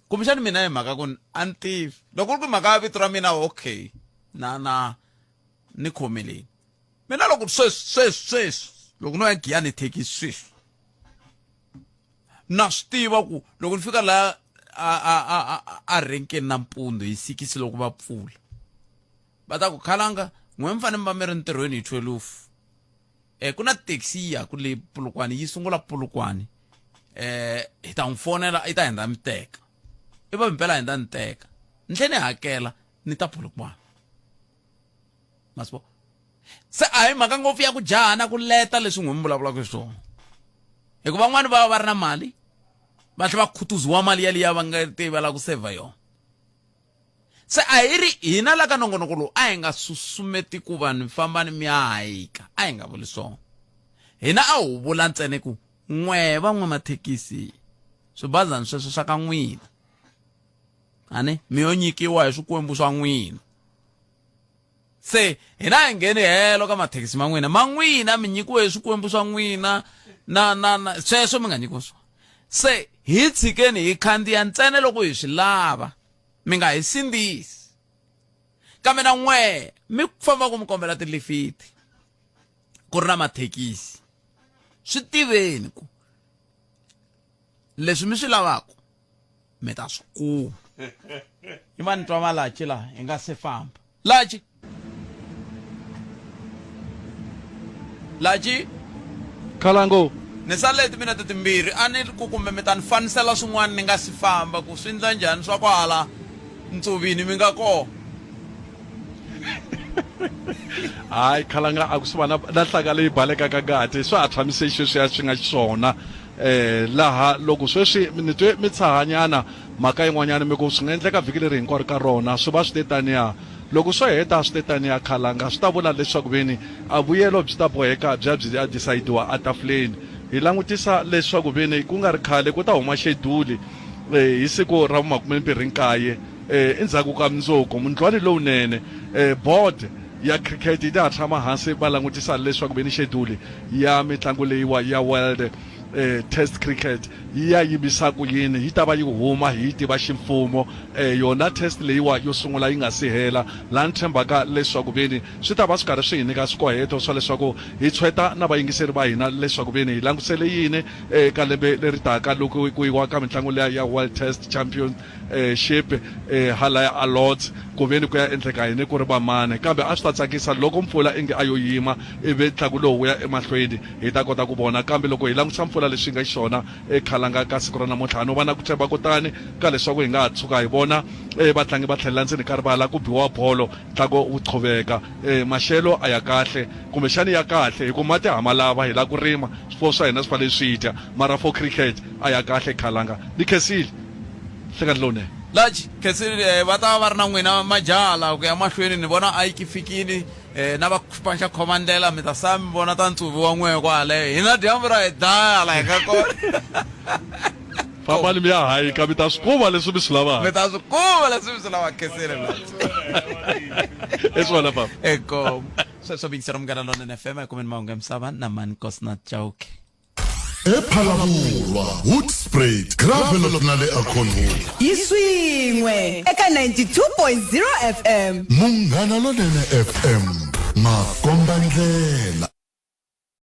kumbexani mina hi mhaka ku a ni tivi loko ku ri ku mhaka ya vito ra mina okay na na ni khomeleni mina loko sweswi sweswi sweswi loko no ya giyani thekisi sweswi na swi tiva ku loko ni fika laha a a a a a renkeni nampundzu hi sikisi loko va pfula va ta ku khalanga n'we mi fanele mi va mi ri ntirhweni hi 12 eh ku na taxi yi yaku le Polokwane yi sungula Polokwane eh hi ta n'wi fonela i ta hindza mi teka i va mpela hindza ni teka ni tlhe ni hakela ni ta Polokwane ma swi vona se a hi mhaka ngopfu ya ku jaha na ku leta leswi n'wi mi vulavulaka hi swona hikuva van'wani va va va ri na mali va tlhela va khutuziwa mali yaliya va nga te va lava ku sevha yona se a hi ri hina la ka nongonoko lowu a hi nga susumeti ku vanhu fambani mi ya hayika a hi nga vuli swona hina a wu vula ntsena ku n'we van'wamathekisi swibazana sweswo swa ka n'wina ani mi yo nyikiwa hi swikwembu swa n'wina se hina hi ngheni helo ka mathekisi ma n'wina ma n'wina mi nyikiwe hi swikwembu swa n'wina na na na sweswo mi nga nyikiwa swona se hi tshikeni hi khandziya ntsena loko hi swi lava mi nga hi sindzisi kambe na n'we mi famba ku mi kombela tilifiti ku ri na mathekisi. Swi tiveni ku leswi mi swi lavaka mi ta swi kuma. Yi va ni twa malachi laha hi nga se famba. Lachi. Lachi. Khalango. Ni sale timinete timbirhi a ni ku kumbe mi ta ni fanisela swin'wana ni nga si famba ku swi ndla njhani swa kwala ntsuvini mi nga kona. Hayi khalanga a ku si va na na nhlanga leyi balekaka ngati swa ha tshamise xeswiya swi nga xiswona eh laha loko sweswi ni twe mi tshahanyana mhaka yin'wanyana mi ku swi nga endleka vhiki leri hinkwaro ka rona swi va swi te taniya loko swo heta swi te taniya khalanga swi ta vula leswaku veni a vuyelo byi ta boheka byi ya byi ya decide-iwa etafuleni hi langutisa leswaku veni ku nga ri khale ku ta huma xeduli eh, hi siku ra vumakumembirhi nkaye eh, endzhaku ka mundzuku mundlwani lowunene eh, board ya cricket yi ta tshama hansi va langutisa leswaku veni xeduli ya mitlangu leyiwa ya world eh, test cricket yi ya yimisa ku yini yi ta va yi huma hi yi tiva ximfumo eh, yona test leyiwa yo sungula yi nga si hela laha ni tshembaka leswaku veni swi ta va swi karhi swi hi nyika swikoheto swa leswaku hi tshweta na vayingiseri va hina leswaku veni hi langutisele yini eka lembe leri taka loko ku yiwa ka mitlangu liya ya world test champion eh, ship eh, halaya a Lords ku veni ku ya endleka yini ku ri vamani kambe a swi ta tsakisa loko mpfula inge a yo yima ivi ntlangu lowu wu ya emahlweni hi ta kota ku vona kambe loko hi langutisa mpfula leswi nga xiswona ekhalanga ka siku ra namuntlha no va na ku tshemba kutani ka leswaku hi nga ha tshuka hi vona eh, vatlangi va tlhelela ndzeni ka rivala ku biwa bolo ntlangu wu qhuveka eh, maxelo a ya kahle kumbexani ya kahle hi ku mati ha ma lava hi lava ku rima swifuwo swa hina swi fanele swi dya mara for cricket a ya kahle khalanga ni khensile hlekani lowunene Lachi khensile eh, va ta va va ri na n'wina majaha laha ku ya mahlweni ni vona a yi fikini eh, na va panxa khomandlela mi ta sa mi vona ta ntsuvi wa n'wehe kwale hina dyambu ra hi dlaya la hi nga kona fambani mi ya hayika mi ta swi kuma leswi mi swi lavaka mi ta swi kuma leswi mi swi lavaka khensile Lachi i swona papa eko sweswo bingisa Munghana Lonene FM ekumeni mahungu ya misava na mani Kosnat Chauke ephalaborwa hoedspruit gravelot na le acornhoek Yi swin'we eka 92.0 FM. Munghana Lonene FM makombandlela.